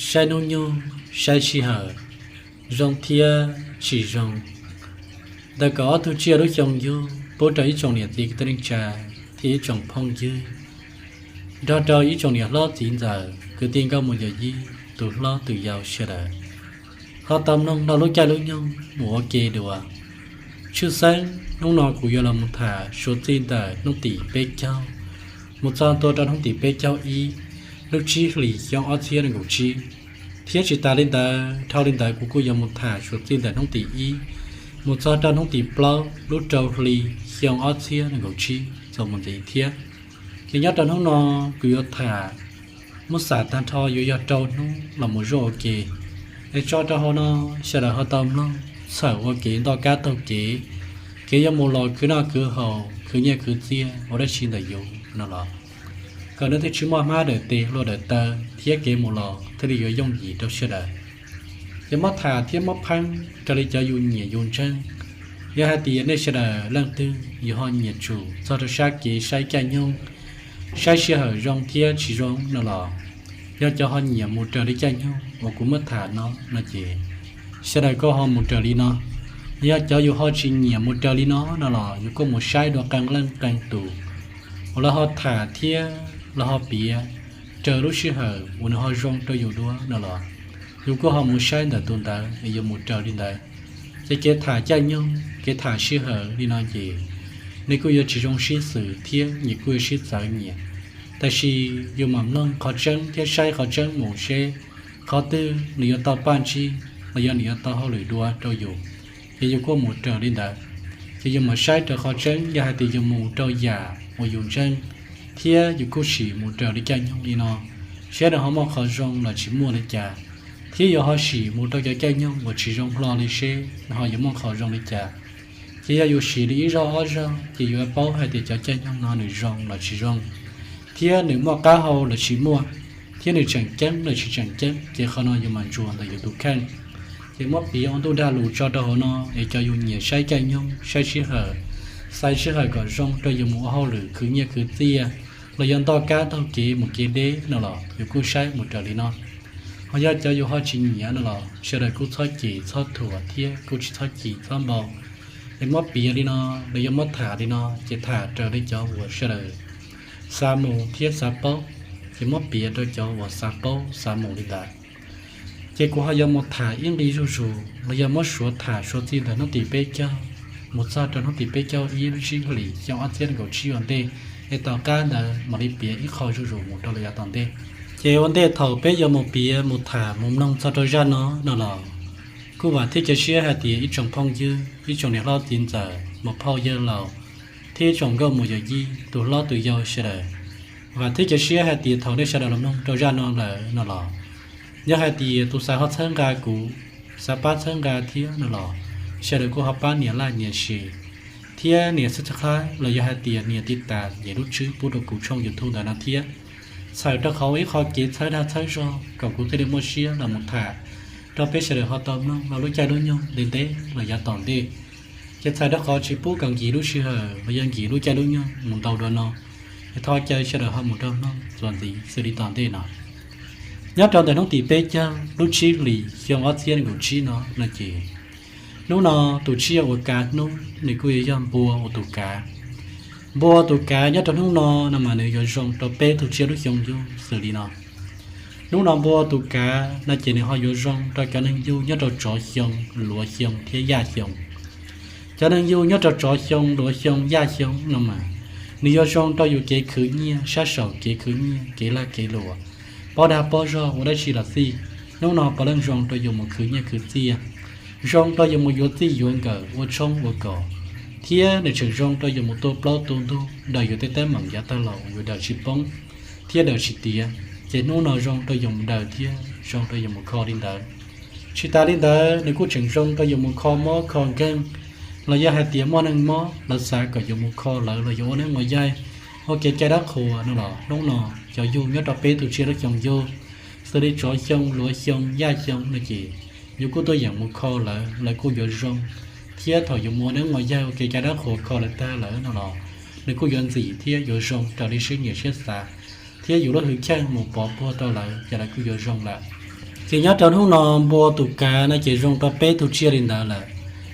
Saib hnub nyoog, saib sij hawm, zoo thiab tsis zoo. Ntawm kaum ob tug tsiaj lub xyoo yug pub rau ib tsoom niam txiv kwv tij neej tsa thiab ib tsoom phooj ywg, nrog rau ib tsoom niam hlob txiv ntxawm kwv tij nkauj mus yawm yij, tus hlob tus yau sawv daws, ho tau mloog rau lub caij lub nyoog mus ua ke dua. Tshwj xeeb hnub no kuv yuav los mus tham suav txij ntawm hnub tim peb caug mus txog ntua rau hnub tim peb caug ib, lub tsib hlis xyoo ob txhiab nees nkaum tsib. Thiab tsis tas li ntawd, dhau li ntawd kuv kuj yuav mus tham suav txij ntawm hnub tim ib mus txog rau hnub tim plaub lub rau hli xyoo ob txhiab nees nkaum tsib txuas mus ntxiv thiab. Ces nyob rau hnub no kuv yuav tham, muab xam tag nrho yuav yog rau hnub los mus zuaj ua ke, es tso rau hauv no sawv daws ho tau mloog txhawm ua kev ntoj kab taug kev, kev yuav mus los khwv noj khwv haus khwv nyiaj khwv txiaj ua dab tsi ntawm yus no los, kom nws thiaj tsis muaj hmab dawm tes hlua dawm taw thiab kev mus los thiaj li yuav yooj yim rau sawv daws. Ces muab tham thiab muab pheeb raws li cov yus nyiam yus ntseeg. Yog hais tias nej sawv daws leej twg yus ho nyiam tsum txog rau sab kev saib caij nyoog, saib sij hawm zoo thiab tsis zoo no los, yog cov ho nyiam mus raws li caij nyoog uas kuv muab tham no no ces sawv daws kuj ho mus raws li no. Yog cov yus ho tsis nyiam mus raws li no no los yus kuj mus saib dua qee leej qee tus uas lawv ho tham thiab lawv ho piav raws lub sij hawm uas nws ho zoo rau yus dua no los, yus kuj ho mus saib ntawm tus ntawd es yuav mus raws li ntawd. Ces kev tham caij nyoog, kev tham sij hawm li no ces nws kuj yuav tsis zoo sib xws thiab nyias kuj yuav sib txawv nyias. Tab sis yus mam mloog qhov tseeb thiab saib qhov tseeb mus seb qhov twg nws yuav tau paj ntsig los yog nws yuav tau hauj lwm dua rau yus, ces yus kuj mus raws li ntawd. Ces yus mam saib raws qhov tseeb, yog hais tias yus mus rau yam uas yus ntseeg thiab yus kuj sim mus raws li caij nyoog li no, seb nws ho muaj qhov zoo los tsis muaj li cas, thiab yus ho sim mus rau cov caij nyoog uas tsis zoo hlo li seb nws ho yuav muaj qhov zoo li cas. Ces yog yus sim li ib zaug ob zaug ces yus yuav paub hais tias cov caij nyoog no nws zoo los tsis zoo, thiab nws muaj qab hau los tsis muaj, thiab nws tseem ceeb los tsis tseem ceeb, ces qhov no yus mam ntsuas ntawm yus tus kheej. Ces muab piav ua ntuj dag lus tso rau hauv no es cov yus nyiam saib caij nyoog saib sij hawm, xaiv sij hawm kom zoo rau yus mus ua hauj lwm khwv nyiaj khwv txiaj, los yog ntoj kab taug kev mus kev deb no los yus kuj saib mus raws li no. Ho yog cov yus ho tsis nyiam no los sawv daws kuj txhob cem txhob thuam thiab kuj tsis txhob chim txhob npau. Es muab piav li no, los yog muab tham li no, ces tham raws li cov uas sawv daws xav mus thiab xav paub, ces muab piav rau cov uas xav paub xav mus li ntawd. Ces kuv ho yuav mus tham ib nqi zuj zus los yog muab suav tham suav txij ntawm hnub tim peb caug mus txog rau hnub tim peb caug ib lub tsib hlis xyoo ob txhiab nees nkaum tsib ua ntej, es tom qab ntawd mam li piav ib qho zuj zus mus rau lawm yav tom ntej. Ces ua ntej thaum peb yuav mus piav mus tham mus mloog txog rau zaj no no los, kuj vam thiab cia siab hais tias ib tsoom phooj ywg, ib tsoom niam hlob txiv ntxawm, muam phauj yawg laus, thiab ib tsoom nkauj muam yawm yij, tus hlob tus yau sawv daws, vam thiab cia siab hais tias thaum nej sawv daws los mloog rau zaj no lawm no los, yog hais tias tus xav ho txhawb nqa kuv, xav pab txhawb nqa thiab no los, sawv daws kuj ho pab nias like nias share thiab nias subscribe los yog hais tias nias tiv tas yem lub tswb pub rau kuv tshooj YouTube ntawm no thiab. Txhawm rau qhov ib qho kev txhawb dag txhawb zog kom kuv thiaj li muaj siab los mus tham rau peb sawv daws ho tau mloog rau lub caij lub nyoog ntev ntev los yav tom ntej. Ces txhawm rau qhov tsis pub kom nkim lub sij hawm los yog nkim lub caij lub nyoog mus ntau dua no, es thov caw sawv daws ho mus nrog mloog txuas ntxiv xws li tom ntej no. Nyob rau ntawm hnub tim peb caug lub tsib hlis xyoo ob txhiab nees nkaum tsib no no ces, hnub no tus tsiaj uas kav hnub nws kuj yuav yog npua ua tus kav. Npua ua tus kav nyob rau hnub no no mas nws yuav zoo rau peb tug tsiaj lub xyoo yug xws li no. Hnub no npua ua tus kav no ces nws ho yuav zoo rau cov neeg yug nyob rau tsov xyoo, luav xyoo thiab yaj xyoo. Cov neeg yug nyob rau tsov xyoo, luav xyoo, yaj xyoo no mas, nws yuav zoo rau yus kev khwv nyiaj, sab saum kev khwv nyiaj, kev lag kev luam, paub dag paub zog ua dab tsi los xij. Hnub no puav leej zoo rau yus mus khwv nyiaj khwv txiaj, zoo rau yus mus yuav txij yuav nkawm, ua tshoob ua kos, thiab nws tseem zoo rau yus mus tua plaub tua ntug daws yus tej teeb meem yav tag los uas yus daws tsis poob thiab daws tsis tiav. Ces hnub no zoo rau yus mus daws thiab zoo rau yus mus kho li ntawd. Tsis tas li ntawd nws kuj tseem zoo rau yus mus kho mob kho nkeeg, los yog hais tias muaj neeg mob lawv xav kom yus mus kho lawv los yus ua neeb ua yaig, ua kev cai dab qhuas no los hnub no cov yug nyob rau peb tug tsiaj lub xyoo yug, xws li tsov xyoo, luav xyoo, yaj xyoo no ces yus kuj tuaj yeem mus kho lawv, lawv kuj yuav zoo. Thiab thaum yus mus ua neeb ua yaig ua kev cai dab qhuas kho lawv tag lawm no los nws kuj yuav ntxim thiab yuav zoo raws li siab nyiam siab xav, thiab yus lub hwj chim mus pov puag rau lawv ces lawv kuj yuav zoo lawm. Ces nyob rau hnub no npua tus kav no ces zoo rau peb tug tsiaj li ntawd lawm,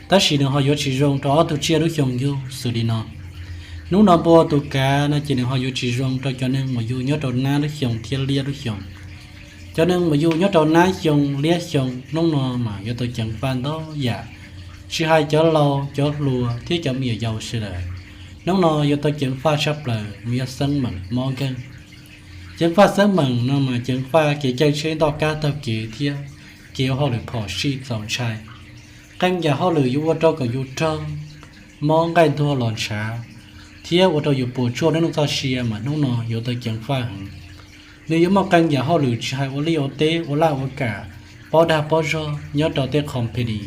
tab sis nws ho yuav tsis zoo rau ob tug tsiaj lub xyoo yug xws li no. Hnub no npua tus kav no ces nws ho yuav tsis zoo rau cov neeg uas yug nyob rau nab lub xyoo thiab liab lub xyoo. Cov neeg uas yug nyob rau nab xyoo liab xyoo hnub no mas yuav tau ceev faj ntau yam, tsis hais cov laus cov hluas thiab cov me nyuam yaus sawv daws. Hnub no yuav tau ceev faj tshaj plaws mas yog xeeb meem mob nkeeg. Ceev faj xeeb meem no mas ceev faj kev caij tsheb ntoj kab taug kev thiab kev ua hauj lwm phom sij txaus ntshai. Qee yam hauj lwm yuav ua rau kom yus raug mob nqaij ntuag los ntshav thiab ua rau yus puas tsuaj lub neej txoj sia mas hnub no yuav tau ceev faj heev. Nws yuav muaj qee yam hauj lwm tsis hais ua liaj ua teb ua laj ua kam, pob dag pob zog nyob rau tej company,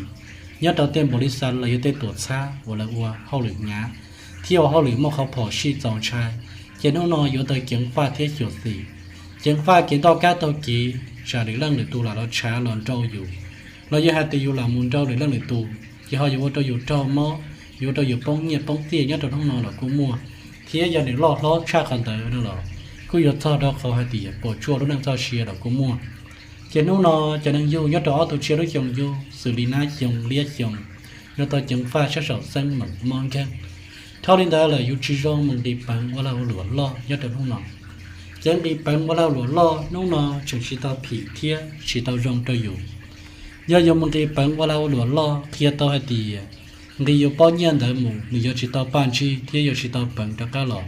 nyob rau tej npaum li xav los yog tej tuam txhab uas lawv ua hauj lwm hnyav thiab ua hauj lwm muaj qhov phom sij txaus ntshai, ces hnub no yuav tau ceev faj thiab xyuam xim. Ceev faj kev ntoj kab taug kev, tsam lwm leej lwm tus lam los tshav los nrau yus, los yog hais tias yus lam mus nrau lwm leej lwm tus ces ho yuav ua rau yus raug mob, yuav ua rau yus poob nyiaj poob txiaj nyob rau hnub no los kuj muaj. Thiab yog nws loj hlob tshaj qhov ntawd no los kuj yuav txog rau qhov hais tias puas tsuaj lub neej txoj sia los kuj muaj. Ces hnub no cov neeg yug nyob rau ob tug tsiaj lub xyoo yug xws li nab xyoo liab xyoo yuav tau ceev faj sab saum xeeb meem mob nkeeg. Dhau li ntawd lawm yus tsis zoo mus nqis peev ua lag ua luam loj nyob rau hnub no. Ces nqis peev ua lag ua luam loj hnub no tseem tsis tau phim thiab tsis tau zoo rau yus. Yog yus mus nqis peev ua lag ua luam loj qhia tau hais tias nqis yus pob nyiaj ntawd mus nws yuav tsis tau paj ntsig thiab yuav tsis tau peev rov qab los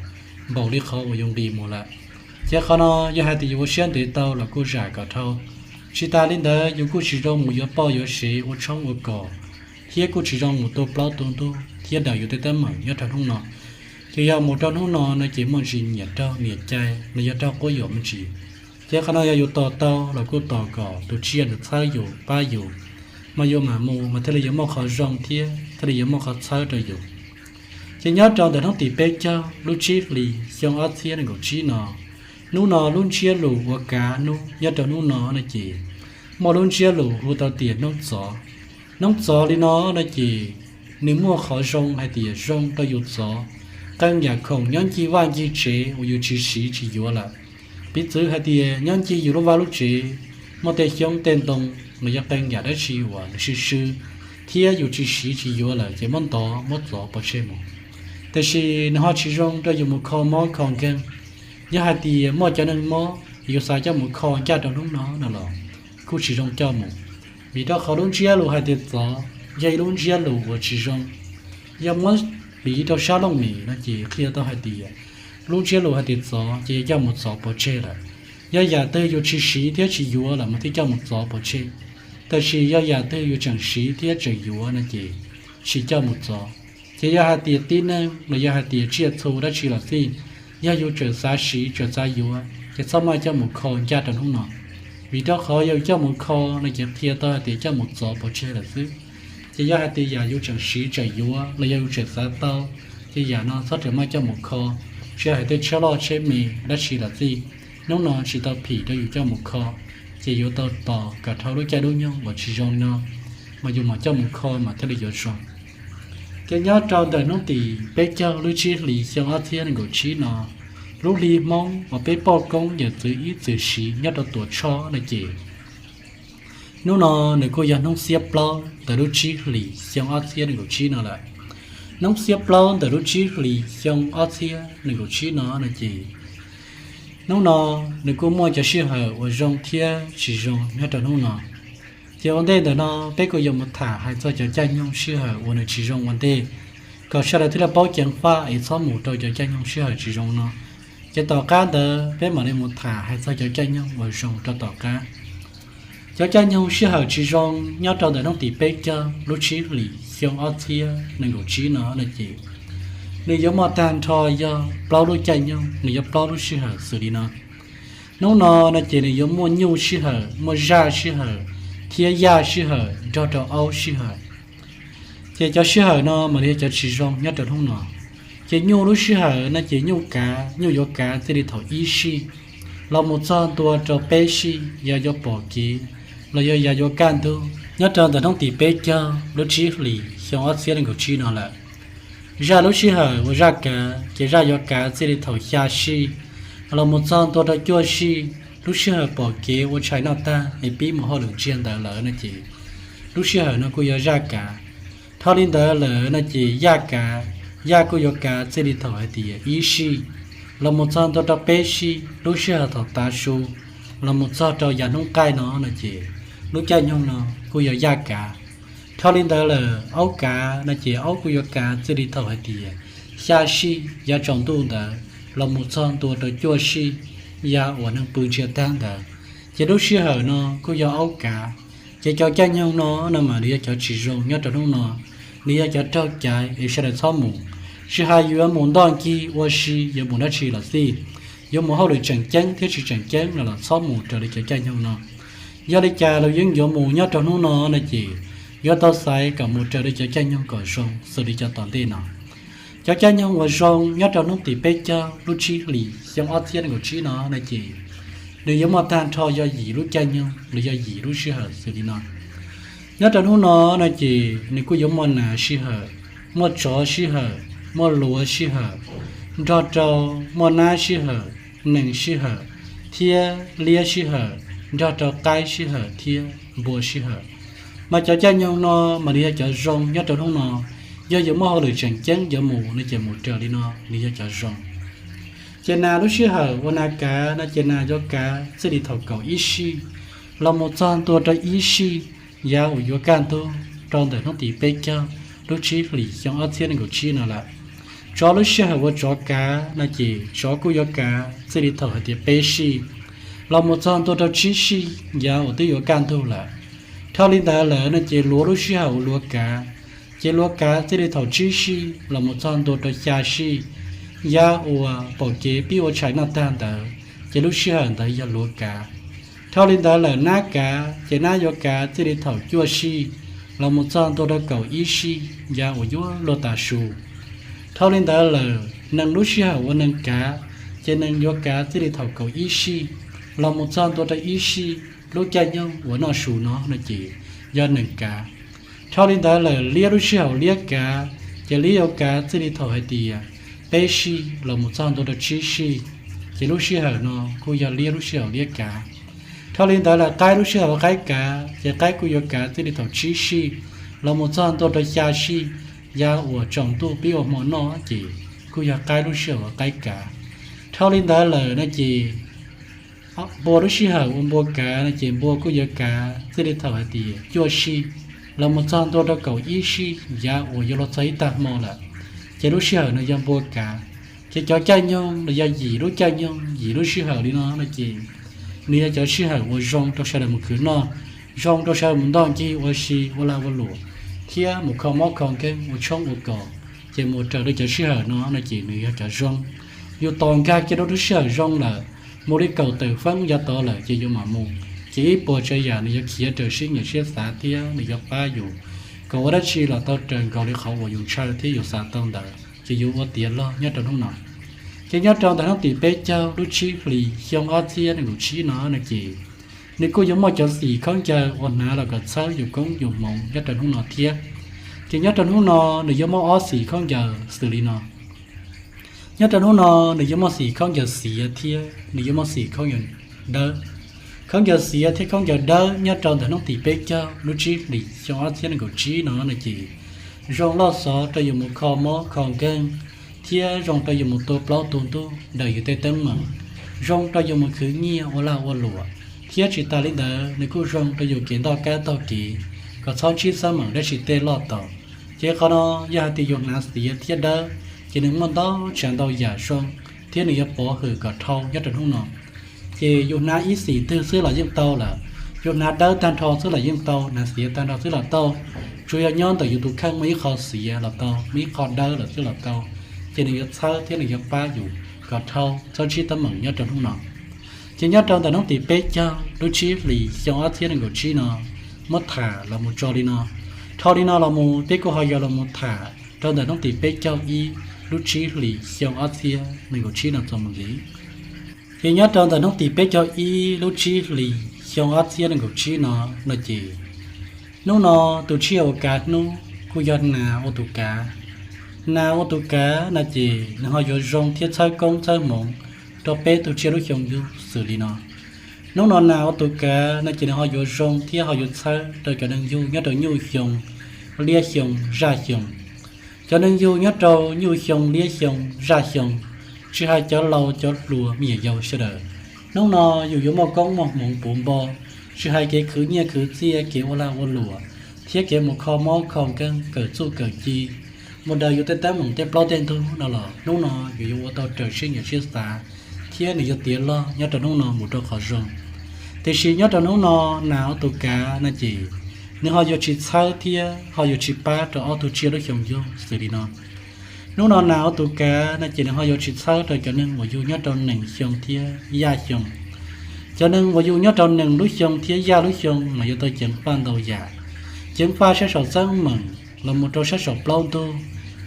npaum li qhov uas yus nqis mus lawm. Ces qhov no yog hais tias yus ua siab ntev tau los kuj zam kom dhau. Tsis tas li ntawd yus kuj tsis zoo mus yuav poj yuav sev ua tshoob ua kos, thiab kuj tsis zoo mus tu plaub tu ntug thiab daws yus tej teeb meem nyob rau hnub no. Ces yog mus rau hnub no no ces muaj ntsis nyiam raug niam cai los yog raug quab yuam me ntsis. Ces qhov no yog yus tos tau los kuj tos kom tus tsiaj nws txhawb yus pab yus, mas yus mam mus mas thiaj li yuav muaj qhov zoo thiab thiaj li yuav muaj qhov txhawb rau yus. Ces nyob rau ntawm hnub tim peb caug lub tsib hlis xyoo ob txhiab nees nkaum tsib no, hnub no lub ntsiab lus uas kav hnub nyob rau hnub no no ces muaj lub ntsiab lus hu tau tias hnub txov. Hnub txov li no no ces nws muaj qhov zoo hais tias zoo rau yus txov qee yam khoom nyob ncig vaj ncig tsev uas yus tsis siv tsis yuav lawm. Piv txwv hais tias nyob ncig yus lub vaj lub tsev muaj tej xyoob tej ntoo los yog qee yam dab tsi uas nws swb swb thiab yus tsis siv tsis yuav lawm ces muab ntov muab txov pov tseg mus. Tiam sis nws ho tsis zoo rau yus mus kho mob kho nkeeg. Yog hais tias muaj cov neeg mob yus xav coj mus kho ncaj rau hnub no no los kuj tsis zoo coj mus, vim rau qhov lub ntsiab lus hais tias txov yog ib lub ntsiab lus uas tsis zoo. Yog muab piv rau sab looj mem no ces qhia tau hais tias lub ntsiab lus hais tias txov ces yog coj mus txov pov tseg lawm. Yog yam twg yus tsis siv thiab tsis yuav lawm mas thiaj coj mus txov pov tseg. Tab sis yog yam twg yus tseem siv thiab tseem yuav no ces tsis coj mus txov. Ces yog hais tias tib neeg los yog hais tias tsiaj txhu dab tsi los xij, yog yus tseem xav siv tseem xav yuav ces txhob maj coj mus kho ncaj rau hnub no, vim rau qhov yog coj mus kho no ces qhia tau hais tias coj mus txov pov tseg lawm xwb. Ces yog hais tias yam yus tseem siv tseem yuav los yog yus tseem xav tau, ces yam no txhob rawm maj coj mus kho, tsis hais tej tsheb loj tsheb me dab tsi los xij. Hnub no tsis tau phim rau yus coj mus kho, ces yuav tau tos kom dhau lub caij lub nyoog uas tsis zoo no mas yus mam coj mus kho mas thiaj li yuav zoo. Ces nyob rau ntawm hnub tim peb caug lub tsib hlis xyoo ob txhiab nees nkaum tsib no, lub hli Hmoob uas peb poj koob yawm txwv ib txwm siv nyob rau Tuam Tshoj no ces hnub no nws kuj yog hnub xiab plaub ntawm lub tsib hlis xyoo ob txhiab nees nkaum tsib no lawm. Hnub xiab plaub ntawm lub tsib hlis xyoo ob txhiab nees nkaum tsib no no ces hnub no nws kuj muaj cov sij hawm uas zoo thiab tsis zoo nyob rau hnub no. Ces ua ntej ntawm no peb kuj yuav mus tham hais txog cov caij nyoog sij hawm uas nws tsis zoo ua ntej, kom sawv daws thiaj li paub ceev faj es txhob mus rau cov caij nyoog sij hawm tsis zoo no. Ces tom qab ntawd peb mam li mus tham hais txog cov caij nyoog uas zoo rau tom qab. Cov caij nyoog sij hawm tsis zoo nyob rau ntawm hnub tim peb caug lub tsib hlis xyoo ob txhiab nees nkaum tsib no no ces nws yuav muaj tag nrho yog plaub lub caij nyoog, nws yog plaub lub sij hawm xws li no. Hnub no no ces nws yuav muaj nyuj sij hawm, muaj zaj sij hawm, thiab yaj sij hawm nrog rau aub sij hawm. Ces cov sij hawm no mam li yog cov tsis zoo nyob rau hnub no. Ces nyuj lub sij hawm no ces nyuj kav, nyuj yuav kav txij li thaum ib sij los mus txog ntua rau peb sij, yog yuav pom kev los yog yog yuav kaj ntug. Nyob rau ntawm hnub tim peb caug lub tsib hlis xyoo ob txhiab nees nkaum tsib no lawm, zaj lub sij hawm uas zaj kav ces zaj yuav kav txij li thaum xya sij los mus txog ntua rau cuaj sij. Lub sij hawm pom kev ua tshais noj tag es pib mus hauj lwm ntsiag ntawd lawm no ces lub sij hawm no kuj yog zaj kav. Dhau li ntawd lawm no ces yaj kav, yaj kuj yuav kav txij li thaum hais tias ib sij los mus txog ntua rau peb sij, lub sij hawm thaum tav su los mus txog rau yav hnub qaij no no ces lub caij nyoog no kuj yog yaj kav. Dhau li ntawd lawm aub kav no ces aub kuj yuav kav txij li thaum hais tias xya sij yav tsaus ntuj ntawd los mus txog ntua rau cuaj sij yav uas neeg pw ntsiag tag ntawd, ces lub sij hawm no kuj yog aub kav. Ces cov caij nyoog no no mas nws yog cov tsis zoo nyob rau hnub no, nws yog cov raug caiv es sawv daws txhob mus. Tsis hais yuav mus ntoj nkig ua si yuav mus dab tsi los xij, yuav mus hauj lwm tseem ceeb thiab tsis tseem ceeb no los txhob mus raws li cov caij nyoog no. Yog li cas los yeej yuav mus nyob rau hnub no no ces yuav tau xaiv kom mus raws li cov caij nyoog kom zoo xws li cov tom ntej no. Cov caij nyoog uas zoo nyob rau hnub tim peb caug lub tsib hlis xyoo ob txhiab nees nkaum tsib no no ces nws yuav muaj tag nrho yog yim lub caij nyoog los yog yim lub sij hawm xws li no. Nyob rau hnub no no ces nws kuj yuav muaj nas sij hawm, muaj tsov sij hawm, muaj luav sij hawm, nrog rau muaj nab sij hawm, nees sij hawm, thiab liab sij hawm, nrog rau qaib sij hawm thiab npua sij hawm. Mas cov caij nyoog no mas nws yog cov zoo nyob rau hnub no. Yog yuav muaj hauj lwm tseem ceeb yuav mus no ces mus raws li no nws yog cov zoo. Ces nas lub sij hawm uas nas kav no ces nas yuav kav txij li thaum kaum ib sij los mus txog ntua rau ib sij yav uas yuav kaj ntug rau ntawm hnub tim peb caug lub tsib hlis xyoo ob txhiab nees nkaum tsib no lawm. Tsov lub sij hawm uas tsov kav no ces tsov kuj yuav kav txij li thaum hais tias peb sij los mus txog ntua rau tsib sij yav uas twb yuav kaj ntug lawm. Dhau li ntawd lawm no ces luav lub sij hawm uas luav kav, ces luav kav txij li thaum tsib sij los mus txog ntua rau xya sij yav uas pom kev pib ua tshais noj tag ntawd, ces lub sij hawm ntawd yog luav kav. Dhau li ntawd lawm nab kav, ces nab yuav kav txij li thaum cuaj sij los mus txog ntua rau kaum ib sij yav uas yuav luag tav su. Dhau li ntawd lawm nees lub sij hawm uas nees kav, ces nees yuav kav txij li thaum kaum ib sij los mus txog ntua rau ib sij lub caij nyoog uas noj su no no ces yog nees kav. Dhau li ntawd lawm liab lub sij hawm liab kav, ces liab yuav kav txij li thaum hais tias peb sij los mus txog ntua rau tsib sij, ces lub sij hawm no kuj yog liab lub sij hawm liab kav. Dhau li ntawd lawm qaib lub sij hawm qaib kav, ces qaib kuj yuav kav txij li thaum tsib sij los mus txog ntua rau xya sij yav uas tsaus ntuj pib ua hmo noj ces kuj yog qaib lub sij hawm qaib kav. Dhau li ntawd lawm no ces npua lub sij hawm ua npua kav no ces npua kuj yuav kav txij li thaum hais tias cuaj sij los mus txog ntua rau kaum ib sij yav uas yuav luag txog ib tag hmo lawm, ces lub sij hawm no yog npua kav. Ces cov caij nyoog los yog yim lub caij nyoog yim lub sij hawm li no no ces nws yog cov sij hawm uas zoo rau sawv daws mus khwv noj, zoo rau sawv daws mus ntoj ncig ua si ua lag ua luam, thiab mus kho mob kho nkeeg ua tshoob ua kos, ces mus raws li cov sij hawm no no ces nws yog cov zoo. Yus tos nkag kiag rau lub sij hawm zoo lawm, mus li kaum tawm feeb yav tod lawm ces yus mam mus, ces ib puas tsav yam nws yuav khiav raws siab nyiam siab xav thiab nws yuav pab yus kom ua dab tsi los tau raws nkaus li qhov uas yus ntshaw thiab yus xav tau ntawd, ces yus ua tiav log nyob rau hnub no. Ces nyob rau ntawm hnub tim peb caug lub tsib hlis xyoo ob txhiab nees nkaum tsib no no ces nws kuj yuav muaj cov xim khaub ncaws uas hnav los kom txhawb yus koob yus hmoov nyob rau hnub no thiab. Ces nyob rau hnub no nws yuav muaj ob xim khaub ncaws xws li no. Nyob rau hnub no nws yuav muaj xim khaub ncaws xiav thiab nws yuav muaj xim khaub ncaws dawb. Khaub ncaws xiav thiab khaub ncaws dawb nyob rau ntawm hnub tim peb caug lub tsib hlis xyoo ob txhiab nees nkaum tsib no no ces zoo loj xov rau yus mus kho mob kho nkeeg, thiab zoo rau yus mus tua plaub tua ntug daws yus tej teeb meem, zoo rau yus mus khwv nyiaj ua lag ua luam, thiab tsis tas li ntawd nws kuj zoo rau yus kev ntoj kab taug kev kom txhob ntsib xab meem dab tsi tej loj tau. Ces qhov no yog hais tias yus hnav xiav thiab dawb, ces nws muaj ntau tsav ntau yam zoo, thiab nws yuav pov hwm kom dhau nyob rau hnub no. Ces yus hnav ib xim twg xwb los yeej tau lawm, yus hnav dawb tag nrho xwb los yeej tau, hnav xiav tag nrho xwb los tau, tsuas yog nyob ntawm yus tus kheej muaj ib qho xiav los tau, muaj ib qho dawb los xwb los tau, ces nws yuav txhawb thiab nws yuav pab yus kom dhau txhob ntsib teeb meem nyob rau hnub no. Ces nyob rau ntawm hnub tim peb caug lub tsib hlis xyoo ob txhiab nees nkaum tsib no, muab tham los mus tso li no. Dhau li no los mus peb kuj ho yuav los mus tham rau ntawm hnub tim peb caug ib lub tsib hlis xyoo ob txhiab nees nkaum tsib no txuas mus ntxiv. Ces nyob rau ntawm hnub tim peb caug ib lub tsib hlis xyoo ob txhiab nees nkaum tsib no, no ces hnub no tus tsiaj uas kav hnub kuj yog nas ua tus kav. Nas ua tus kav no ces nws ho yuav zoo thiab txhawb koob txhawb hmoov rau peb tug tsiaj lub xyoo yug xws li no. Hnub no nas ua tus kav no ces nws ho yuav zoo thiab ho yuav txhawb rau cov neeg yug nyob rau nyuj xyoo, liab xyoo, zaj xyoo. Cov neeg yug nyob rau nyuj xyoo, liab xyoo, zaj xyoo, tsis hais cov laus cov hluas me nyuam yaus sawv daws, hnub no yus yuav muaj koob muaj hmoov puv npo, tsis hais kev khwv nyiaj khwv txiaj, kev ua lag ua luam, thiab kev mus kho mob kho nkeeg, kawm txuj kawm ci, mus daws yus tej teeb meem tej plaub tej ntug no los hnub no yus yuav ua tau raws siab nyiam siab xav, thiab nws yuav tiav log nyob rau hnub no mus rau qhov zoo. Tiam sis nyob rau hnub no nas ua tus kav no ces nws ho yuav tsis txhawb thiab ho yuav tsis pab rau ob tug tsiaj lub xyoo yug xws li no. Hnub no nas ua tus kav no ces nws ho yuav tsis txhawb rau cov neeg uas yug nyob rau nees xyoo thiab yaj xyoo. Cov neeg uas yug nyob rau nees lub xyoo thiab yaj lub xyoo mas yuav tau ceev faj ntau yam. Ceev faj sab saum xeeb meem los mus rau sab saum plaub ntug,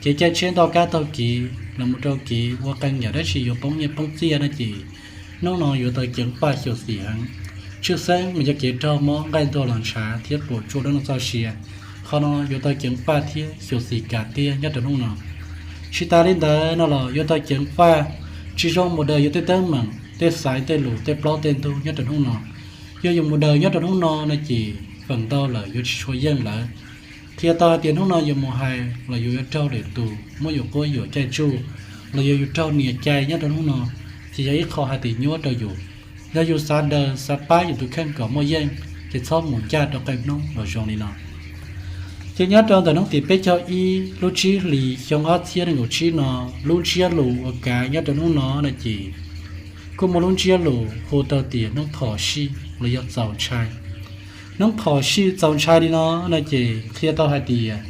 kev caij tsheb ntoj kab taug kev los mus rau kev ua qee yam dab tsi yuav poob nyiaj poob txiaj no ces hnub no yuav tau ceev faj xyuam xim heev. Tshwj xeeb mas yog kev raug mob nqaij ntuag los ntshav thiab puas tsuaj dab neeg txoj sia, qhov no yuav tau ceev faj thiab xyuam xim kav tiag nyob rau hnub no. Tsis tas li ntawd no los yuav tau ceev faj tsis zoo mus daws yus tej teeb meem tej xaiv tej lus tej plaub tej ntug nyob rau hnub no. Yog yus mus daws nyob rau hnub no no ces feem ntau lawm yuav tsis tshua yeej lawm. Qhia tau hais tias hnub no yus mus hais los yus yuav raug lwm tus muab yus quab yuam caij tsuj, los yog yus raug nias cai nyob rau hnub no, ces yog ib qho hais tias nyuaj rau yus. Yog yus xav daws xav pab yus tus kheej kom muaj yeej, ces txhob mus ncaj rau qee hnub los zoo li no. Ces nyob rau ntawm hnub tim peb caug ib lub tsib hlis xyoo ob txhiab nees nkaum tsib no, lub ntsiab lus uas kav nyob rau hnub no no ces kuj muaj lub ntsiab lus hu tau tias hnub phom sij los yog txaus ntshai. Hnub phom sij txaus ntshai li no no ces qhia tau hais tias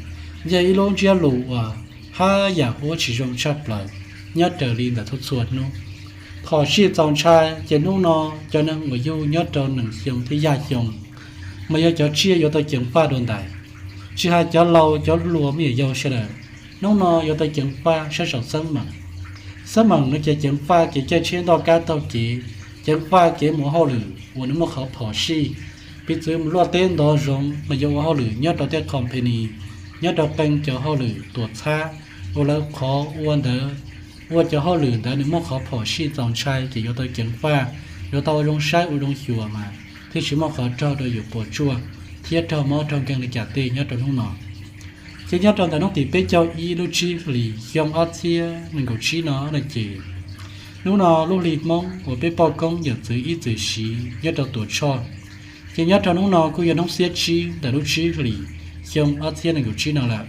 yog ib lub ntsiab lus uas haj yam huab tsis zoo tshaj plaws nyob raws li ntawm txhua txhua hnub. Phom sij txaus ntshai ces hnub no cov neeg uas yug nyob rau nees xyoo thiab yaj xyoo mas yog cov tsiaj yuav tau ceev faj dua ntais. Tsis hais cov laus cov hluas me nyuam yaus sawv daws, hnub no yuav tau ceev faj sab saum xeeb meem. Xeeb meem no ces ceev faj kev caij tsheb ntoj kab taug kev, ceev faj kev mus hauj lwm uas nws muaj qhov phom sij. Piv txwv mus luaj teb ntov zoov los yog ua hauj lwm nyob rau tej company, nyob rau qee cov hauj lwm tuam txhab, uas lawv qhov ua ntawd, ua cov hauj lwm ntawd nws muaj qhov phom sij txaus ntshai ces yuav tau ceev faj, yuav tau ua zoo saib ua zoo xyuas mas thiaj tsis muaj qhov raug rau yus puas tsuaj thiab raug mob raug nkeeg li cas tej nyob rau hnub no. Ces nyob rau ntawm hnub tim peb caug ib lub tsib hlis xyoo ob txhiab nees nkaum tsib no no ces hnub no lub hli Hmoob uas peb poj koob yawm txwv ib txwm siv nyob rau Tuam Tshoj. Ces nyob rau hnub no kuj yog hnub xiab tsib ntawm lub tsib hlis xyoo ob txhiab nees nkaum tsib no lawm.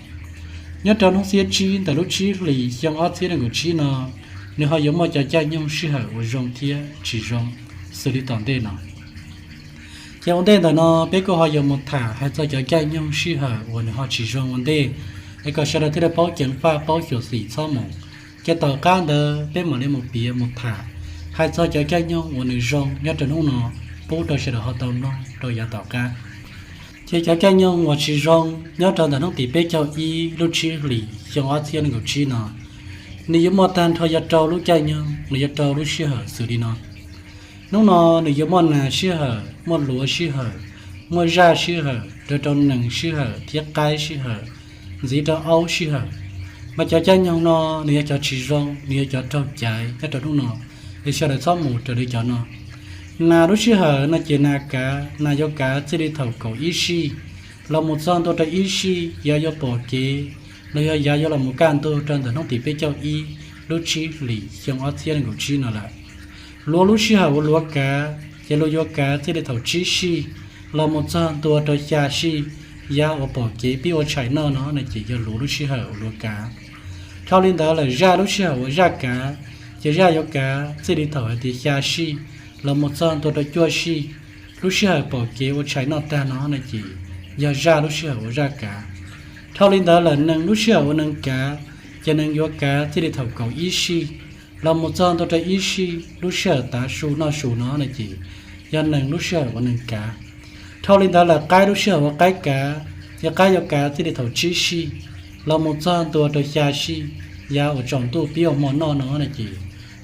Nyob rau hnub xiab tsib ntawm lub tsib hlis xyoo ob txhiab nees nkaum tsib no, nws ho yuav muaj cov caij nyoog sij hawm uas zoo thiab tsis zoo xws li tom ntej no. Ces ua ntej ntawm no peb kuj ho yuav mus tham hais txog cov caij nyoog sij hawm uas nws ho tsis zoo ua ntej, es kom sawv daws thiaj li paub ceev faj paub xyuam xim txhob mus. Ces tom qab ntawd peb mam li mus piav mus tham hais txog cov caij nyoog uas nws zoo nyob rau hnub no pub rau sawv daws ho tau mloog rau yav tom qab. Ces cov caij nyoog uas tsis zoo nyob rau ntawm hnub tim peb caug ib lub tsib hlis xyoo ob txhiab nees nkaum tsib no, nws yuav muaj tag nrho yog rau lub caij nyoog los yog rau lub sij hawm xws li no. Hnub no nws yuav muaj nas sij hawm, muaj luav sij hawm, muaj zaj sij hawm, rau rau nees sij hawm thiab qaib sij hawm, ntxiv rau aub sij hawm. Mas cov caij nyoog no nws yog cov tsis zoo, nws yog cov raug caiv nyob rau hnub no, es sawv daws txhob mus raws li cov no. Nas lub sij hawm no ces nas kav, nas yuav kav txij li thaum kaum ib sij los mus txog ntua rau ib sij yav yuav pom kev los yog yav yuav los mus kaj ntug rau ntawm hnub tim peb caug ib lub tsib hlis xyoo ob txhiab nees nkaum tsib no lawm. Luav lub sij hawm uas luav kav ces luav yuav kav txij li thaum tsib sij los mus txog ntua rau xya sij yav uas pom kev pib ua tshais noj no no ces yog luav lub sij hawm uas luav kav. Dhau li ntawd lawm zaj lub sij hawm uas zaj kav, ces zaj yuav kav txij li thaum hais tias xya sij los mus txog ntua rau cuaj sij, lub sij hawm pom kev ua tshais noj tag no no ces yog zaj lub sij hawm uas zaj kav. Dhau li ntawd lawm nees lub sij hawm uas nees kav, ces nees yuav kav txij li thaum kaum ib sij los mus txog ntua rau ib sij, lub sij hawm tav su noj su no no ces yog nees lub sij hawm uas nees kav. Dhau li ntawd lawm qaib lub sij hawm uas qaib kav, ces qaib yuav kav txij li thaum tsib sij los mus txog ntua rau xya sij yav uas tsaus ntuj pib ua hmo noj no no ces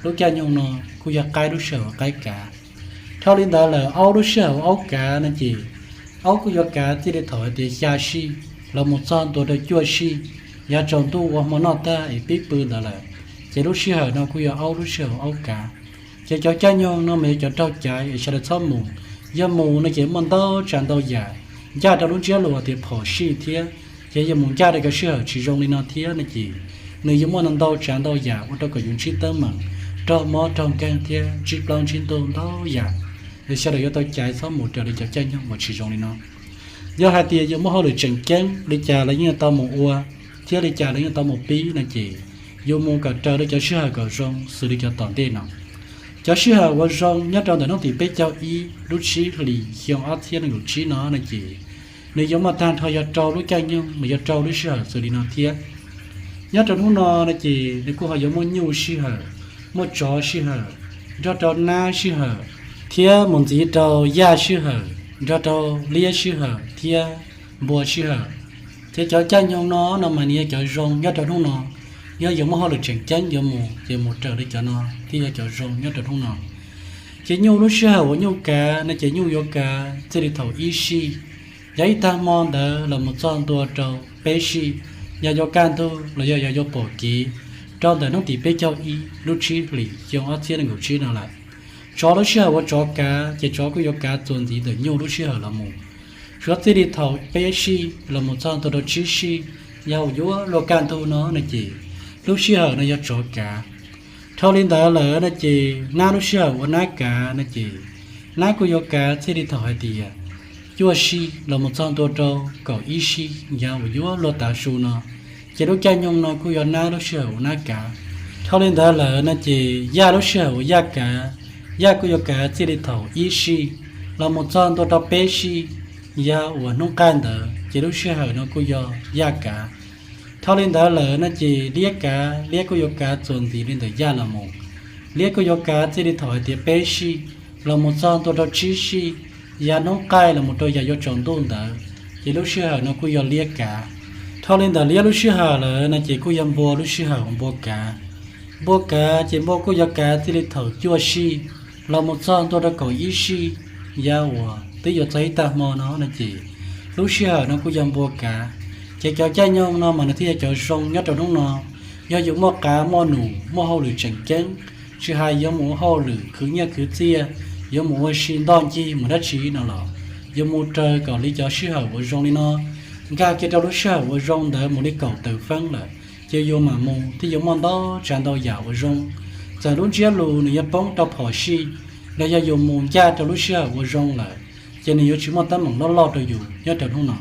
lub caij nyoog no kuj yog qaib lub sij hawm uas qaib kav. Dhau li ntawd lawm aub lub sij hawm uas aub kav no ces aub kuj yuav kav txij li thaum hais tias xya sij los mus txog ntua rau cuaj sij yav tsaus ntuj ua hmo noj tag es pib pw ntawd lawm, ces lub sij hawm no kuj yog aub lub sij hawm uas aub kav. Ces cov caij nyoog no mas yog cov raug caiv es sawv daws txhob mus. Yog mus no ces muaj ntau tsav ntau yam ncaj rau lub ntsiab lus tias phom sij thiab, ces yog mus ncaj rau cov sij hawm tsis zoo li no thiab no ces nws yuav muaj ntau tsav ntau yam ua rau kom yus ntsib teeb meem raug mob raug nkeeg thiab ntsib plaub ntsib ntug ntau yam. Es sawv daws yuav tau caiv txhob mus raws li cov caij nyoog uas tsis zoo li no. Yog hais tias yus muaj hauj lwm tseem ceeb li cas los yeej tau mus ua, thiab li cas los yeej tau mus pib no ces yus mus kom raws li cov sij hawm kom zoo xws li cov tom ntej no. Cov sij hawm uas zoo nyob rau ntawm hnub tim peb caug ib lub tsib hlis xyoo ob txhiab nees nkaum tsib no no ces nws yuav muaj tag nrho yog rau lub caij nyoog los yog rau lub sij hawm xws li no thiab. Nyob rau hnub no no ces nws kuj ho yuav muaj nyuj sij hawm, muaj tsov sij hawm, nrog rau nab sij hawm, thiab mus ntxiv rau yaj sij hawm, nrog rau liab sij hawm thiab npua sij hawm. Ces cov caij nyoog no no mas nws yog cov zoo nyob rau hnub no. Yog yuav muaj hauj lwm tseem ceeb yuav mus ces mus raws li cov no thiaj yog cov zoo nyob rau hnub no. Ces nyuj lub sij hawm uas nyuj kav no ces nyuj yuav kav txij li thaum ib sij, yog ib tag hmo ntawd los mus txog ntua rau peb sij, yog yuav kaj ntug los yog yog yuav pom kev rau ntawm hnub tim peb caug ib lub tsib hlis xyoo ob txhiab nees nkaum tsib no lawm. Tsov lub sij hawm uas tsov kav ces tsov kuj yuav kav txuas ntxiv ntawm nyuj lub sij hawm los mus. Suav txij li thaum peb sij los mus txog ntua rau tsib sij, yog uas yuav luag kaj ntug no no ces lub sij hawm no yog tsov kav. Dhau li ntawd lawm no ces nab lub sij hawm uas nab kav no ces nab kuj yuav kav txij li thaum hais tias cuaj sij los mus txog ntua rau kaum ib sij, yog uas yuav luag tav su no, ces lub caij nyoog no kuj yog nab lub sij hawm uas nab kav. Dhau li ntawd lawm no ces yaj lub sij hawm uas yaj kav, yaj kuj yuav kav txij li thaum ib sij los mus txog ntua rau peb sij, yog uas hnub qaij ntawd ces lub sij hawm no kuj yog yaj kav. Dhau li ntawd lawm no ces liab kav, liab kuj yuav kav txuas ntxiv li ntawm yaj los mus. Liab kuj yuav kav txij li thaum hais tias peb sij los mus txog ntua rau tsib sij, yog hnub qaij los mus rau yam yuav tsaus ntuj ntawd, ces lub sij hawm no kuj yog liab kav. Dhau li ntawm liab lub sij hawm lawm no ces kuj yog npua lub sij hawm uas npua kav. Npua kav ces npua kuj yuav kav txij li thaum cuaj sij los mus txog ntua rau kaum ib sij, yog uas twb yuav txog ib tag hmo no no ces lub sij hawm no kuj yog npua kav. Ces cov caij nyoog no mas nws thiaj yog cov zoo nyob rau hnub no. Yog yus muaj qav muaj num muaj hauj lwm tseem ceeb, tsis hais yuav mus ua hauj lwm khwv nyiaj khwv txiaj, yuav mus ua si ntoj ncig mus dab tsi no los yuav mus raws kom li cov sij hawm uas zoo li no. Nkag kiag rau lub sij hawm uas zoo ntawd mus li kaum tawm feeb lawm, ces yus mam mus thiaj yuav muaj ntau tsav ntau yam uas zoo. Txawm lub ntsiab lus nws yuav poob rau phom sij, los yog yus mus ncaj rau lub sij hawm uas zoo lawm, ces nws yuav tsis muaj teeb meem loj loj rau yus nyob rau hnub no.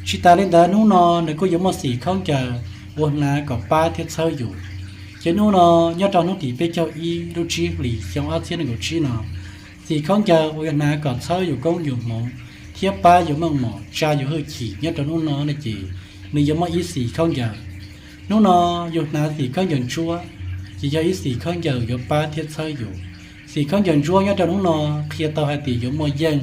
Tsis tas li ntawd hnub no nws kuj yuav muaj xim khaub ncaws uas hnav kom pab thiab txhawb yus. Ces hnub no nyob rau hnub tim peb caug ib lub tsib hlis xyoo ob txhiab nees nkaum tsib no, xim khaub ncaws uas yuav hnav kom txhawb yus koob yus hmoov thiab pab yus meej mom tsa yus hwj chim nyob rau hnub no no ces nws yuav muaj ib xim khaub ncaws. Hnub no yus hnav xim khaub ncaws ntsuab, ces yog ib xim khaub ncaws yuav pab thiab txhawb yus. Xim khaub ncaws ntsuab nyob rau hnub no qhia tau hais tias yuav muaj yeej,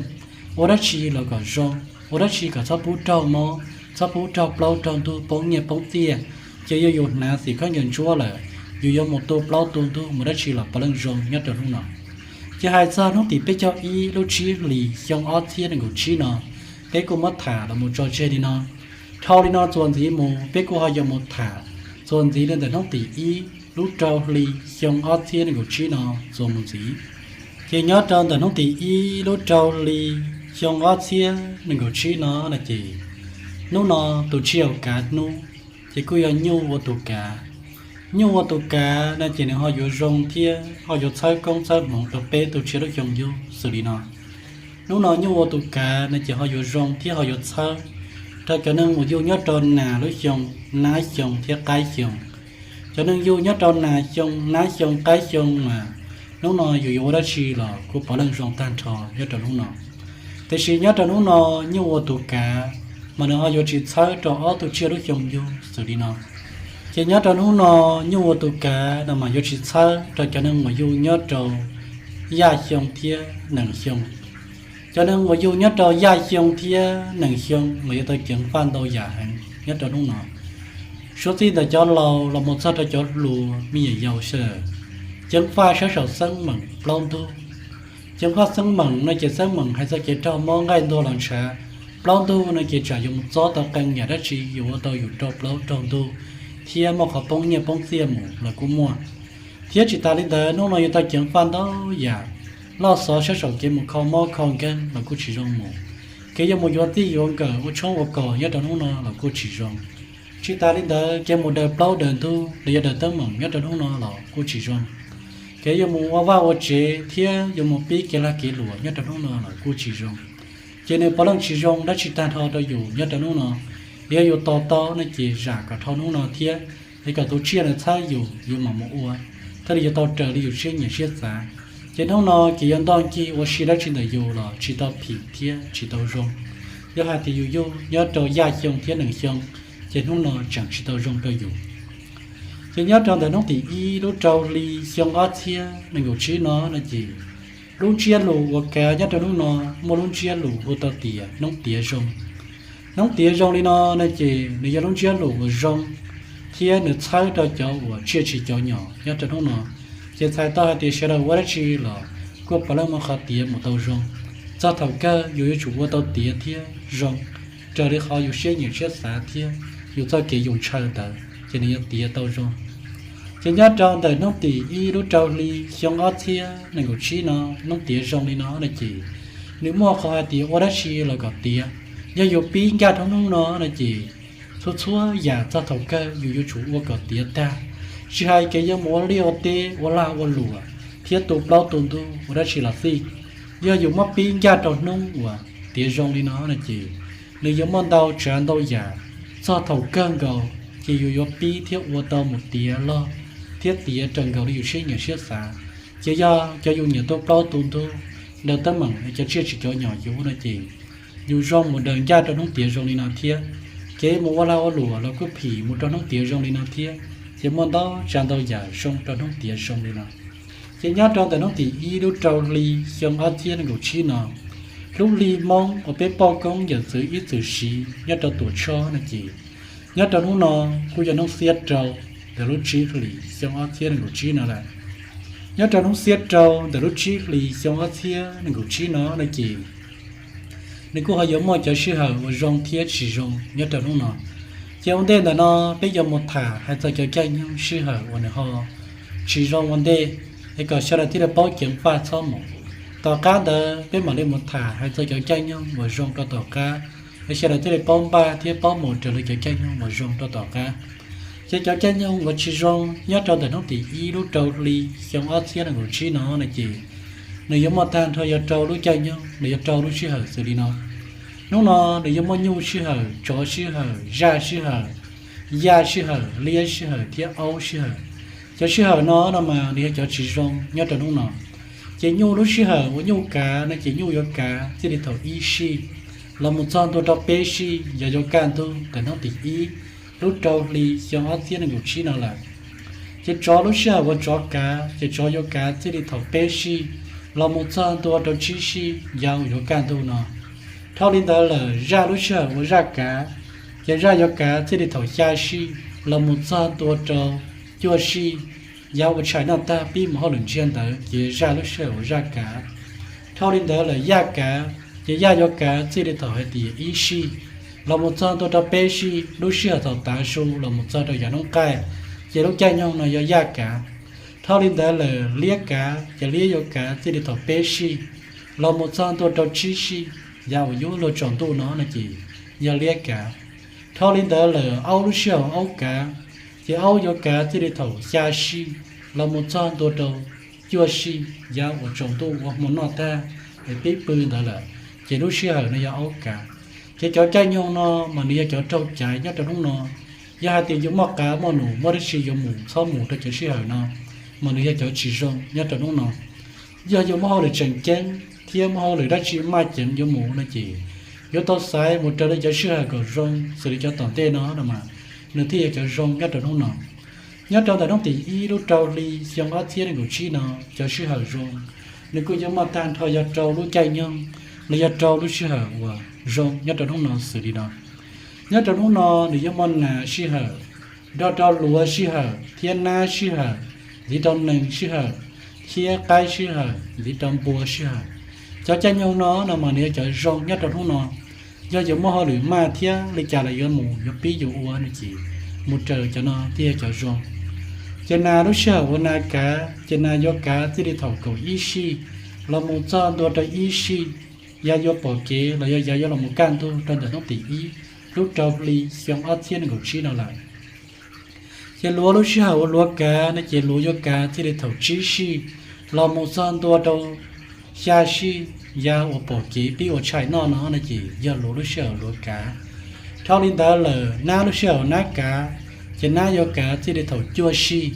ua dab tsi los kom zoo, ua dab tsi kom txhob pub raug mob, txhob pub raug plaub raug ntug poob nyiaj poob txiaj. Ces yog yus hnav xim khaub ncaws ntsuab lawm, yus yuav mus tu plaub tu ntug mus dab tsi los puav leej zoo nyob rau hnub no. Ces hais txog hnub tim peb caug ib lub tsib hlis xyoo ob txhiab nees nkaum tsib no, peb kuj muab tham los mus tso tseg li no. Dhau li no txuas ntxiv mus peb kuj ho yuav mus tham txuas ntxiv li ntawm hnub tim ib lub rau hli xyoo ob txhiab nees nkaum tsib no txuas mus ntxiv. Ces nyob rau ntawm hnub tim ib lub rau hli xyoo ob txhiab nees nkaum tsib no no ces hnub no tus tsij hauv kav hnub, ces kuj yog nyuj ua tus kav. Nyuj ua tus kav no ces nws ho yuav zoo thiab ho yuav txhawb koob txhawb hmoov rau peb tus tsij lub xyoo yug xws li no. Hnub no nyuj ua tus kav no ces ho yuav zoo thiab ho yuav txhawb rau cov neeg uas yug nyob rau nas lub xyoo, nab xyoo thiab qaib xyoo. Cov neeg yug nyob rau nas xyoo, nab xyoo, qaib xyoo mas hnub no yus yuav ua dab tsi los kuj puav leej zoo tag nrho nyob rau hnub no. Tiam sis nyob rau hnub no nyuj ua tus kav mas nws ho yuav tsis txhawb rau ob tug tsiaj lub xyoo yug xws li no. Ces nyob rau hnub no nyuj ua tus kav no mas yuav tsis txhawb rau cov neeg uas yug nyob rau yaj xyoo thiab nees xyoo. Cov neeg uas yug nyob rau yaj xyoo thiab nees xyoo mas yuav tau ceev faj ntau yam heev nyob rau hnub no. Suav txij ntawm cov laus los mus txog rau cov hluas me nyuam yaus sawv daws, ceev faj sab saum xeeb meem plaub ntug. Ceev faj xeeb meem no ces xeeb meem hais txog kev raug mob nqaij ntuag los ntshav. Plaub ntug no ces tsam yuav mus txob tau qee yam dab tsi yuav ua tau yus raug plaub raug ntug thiab muaj qhov poob nyiaj poob txiaj mus los kuj muaj. Thiab tsis tas li ntawd, hnub no yuav tau ceev faj ntau yam, loj xov sab saum kev mus kho mob kho nkeeg los kuj tsis zoo mus. Kev yuav mus yuav txij yuav nkawm ua tshoob ua kos nyob rau hnub no los kuj tsis zoo. Tsis tas li ntawd, kev mus daws plaub daws ntug los yog daws teeb meem nyob rau hnub no los kuj tsis zoo. Kev yuav mus ua vaj ua tsev thiab yuav mus pib kev lag kev luam nyob rau hnub no los kuj tsis zoo. Ces nws puav leej tsis zoo dab tsi tag nrho rau yus nyob rau hnub no. Yog yus tos tau no ces zam kom dhau hnub no thiab, es kom tus tsiaj nws txhawb yus, yus mam mus ua, thiaj li yuav tau raws li yus siab nyiam siab xav. Ces hnub no ces yuav ntoj ncig ua si dab tsi ntawm yus los tsis tau phim thiab tsis tau zoo. Yog hais tias yus yug nyob rau yaj xyoo thiab nees xyoo, ces hnub no tseem tsis tau zoo rau yus. Ces nyob rau ntawm hnub tim ib lub rau hli xyoo ob txhiab nees nkaum tsib no no ces, lub ntsiab lus uas kav nyob rau hnub no muaj lub ntsiab lus hu tau tias hnub tiav zoo. Hnub tiav zoo li no no ces nws yog lub ntsiab lus uas zoo thiab nws txhawb rau cov uas tsiaj tsis cov nyom nyob rau hnub no. Ces txhais tau hais tias sawv daws ua dab tsi los kuj puav leej muaj qhov tiav mus tau zoo. Txog thaum kawg yus yuav tsum ua tau tiav thiab zoo raws li qhov yus siab nyiam siab xav thiab yus txoj kev yus ntshaw ntawd ces nws yuav tiav tau zoo. Ces nyob rau ntawm hnub tim ib lub rau hli xyoo ob txhiab nees nkaum tsib no, hnub tiav zoo li no no ces nws muaj qhov hais tias ua dab tsi los kom tiav. Yog yus pib nkaj rau hnub no no ces txhua txhua yam txog thaum kawg yus yuav tsum ua kom tiav tag. Tsis hais kev yuav mus ua liaj ua teb ua lag ua luam thiab tu plaub tu ntug ua dab tsi los xij, yog yus muab pib nkaj rau hnub uas tiav zoo li no no ces nws yuav muaj ntau tsav ntau yam txog thaum kawg nkaus, ces yus yuav pib thiab ua tau mus tiav log thiab tiav raws nkaus li yus siab nyiam siab xav. Ces yog cov yus nyiam tu plaub tu ntug, daws teeb meem, cov tsiaj tsis cov nyom yus no ces yus zoo mus daws ncaj rau hnub tiav zoo li no thiab. Kev mus ua lag ua luam los kuj phim mus rau hnub tiav zoo li no thiab. Ces muaj ntau tsav ntau yam zoo rau hnub tiav zoo li no. Ces nyob rau ntawm hnub tim ib lub rau hli xyoo ob txhiab nees nkaum tsib no, lub hli Hmoob uas peb poj koob yawm txwv ib txwm siv nyob rau Tuam Tshoj no ces, nyob rau hnub no kuj yog hnub xiab rau ntawm lub tsib hlis xyoo ob txhiab nees nkaum tsib no lawm. Nyob rau hnub xiab rau ntawm lub tsib hlis xyoo ob txhiab nees nkaum tsib no no ces nws kuj ho yuav muaj cov sij hawm uas zoo thiab tsis zoo nyob rau hnub no. Ces ua ntej ntawm no peb yuav mus tham hais txog cov caij nyoog sij hawm uas nws ho tsis zoo ua ntej, es kom sawv daws thiaj li paub ceev faj txhob mus. Tom qab ntawd peb mam li mus tham hais txog cov caij nyoog uas zoo rau tom qab, es sawv daws thiaj li paub npaj thiab paub mus raws li cov caij nyoog uas zoo rau tom qab. Ces cov caij nyoog uas tsis zoo nyob rau ntawm hnub tim ib lub rau hli xyoo ob txhiab nees nkaum tsib no no ces nws yuav muaj tag nrho yog rau lub caij nyoog, nws yog rau lub sij hawm xws li no. Hnub no nws yuav muaj nyuj sij hawm, tsov sij hawm, zaj sij hawm, yaj sij hawm, liab sij hawm thiab aub sij hawm. Cov sij hawm no no mas nws yog cov tsis zoo nyob rau hnub no. Ces nyuj lub sij hawm uas nyuj kav no ces nyuj yuav kav txij li thaum ib sij los mus txog ntua rau peb sij yog yuav kaj ntug ntawm hnub tim ib lub rau hli xyoo ob txhiab nees nkaum tsib no lawm. Ces tsov lub sij hawm uas tsov kav ces tsov yuav kav txij li thaum peb sij los mus txog ntua rau tsib sij yav uas yuav kaj ntug no. Dhau li ntawd lawm zaj lub sij hawm uas zaj kav, ces zaj yuav kav txij li thaum xya sij los mus txog ntua rau cuaj sij yav uas tshais noj tag pib mus hauj lwm ntsiag ntawd ces zaj lub sij hawm uas zaj kav. Dhau li ntawd lawm yaj kav, ces yaj yuav kav txij li thaum hais tias ib sij los mus txog ntua rau peb sij, lub sij hawm thaum tav su los mus txog rau yav hnub qaij, ces lub caij nyoog no yog yaj kav. Dhau li ntawd lawm liab kav, ces liab yuav kav txij li thaum peb sij los mus txog ntua rau tsib sij yav uas yuav luag tsaus ntuj no no ces yog liab kav. Dhau li ntawd lawm aub lub sij hawm aub kav, ces aub yuav kav txij li thaum xya sij los mus txog ntua rau cuaj sij yav uas tsaus ntuj ua hmo noj tag es pib pw ntawd lawm, ces lub sij hawm no yog aub kav. Ces cov caij nyoog no mas nws yog cov raug caiv nyob rau hnub no. Yog hais tias yus muaj qav muaj num muaj dab tsi yuav mus txhob mus rau cov sij hawm no, mas nws yog cov tsis zoo nyob rau hnub no. Yog yus muaj hauj lwm tseem ceeb thiab muaj hauj lwm dab tsi maj ceev yuav mus no ces yuav tau xaiv mus raws li cov sij hawm kom zoo xws li cov tom ntej no no mas nws thiaj yog cov zoo nyob rau hnub no. Nyob rau ntawm hnub tim ib lub rau hli xyoo ob txhiab nees nkaum tsib no, cov sij hawm zoo nws kuj yuav muaj tag nrho yog rau lub caij nyoog los yog rau lub sij hawm uas zoo nyob rau hnub no xws li no. Nyob rau hnub no nws yuav muaj nas sij hawm, nrog rau luav sij hawm thiab nab sij hawm, ntxiv rau nees sij hawm, thiab qaib sij hawm ntxiv rau npua sij hawm. Cov caij nyoog no no mas nws yog cov zoo nyob rau hnub no. Yog yus muaj hauj lwm maj thiab li cas los yuav mus yuav pib yus ua no ces mus raws cov no thiaj yog cov zoo. Ces nas lub sij hawm uas nas kav ces nas yuav kav txij li thaum kaum ib sij los mus txog ntua rau ib sij, yav yuav pom kev los yog yav yuav los kaj ntug rau ntawm hnub tim ib lub rau hli xyoo ob txhiab nees nkaum tsib no lawm. Ces luav lub sij hawm uas luav kav no ces luav yuav kav txij li thaum tsib sij los mus txog ntua rau xya sij, yav uas pom kev pib ua tshais noj no no ces yog luav lub sij hawm luav kav. Dhau li ntawd lawm nab lub sij hawm nab kav, ces nab yuav kav txij li thaum cuaj sij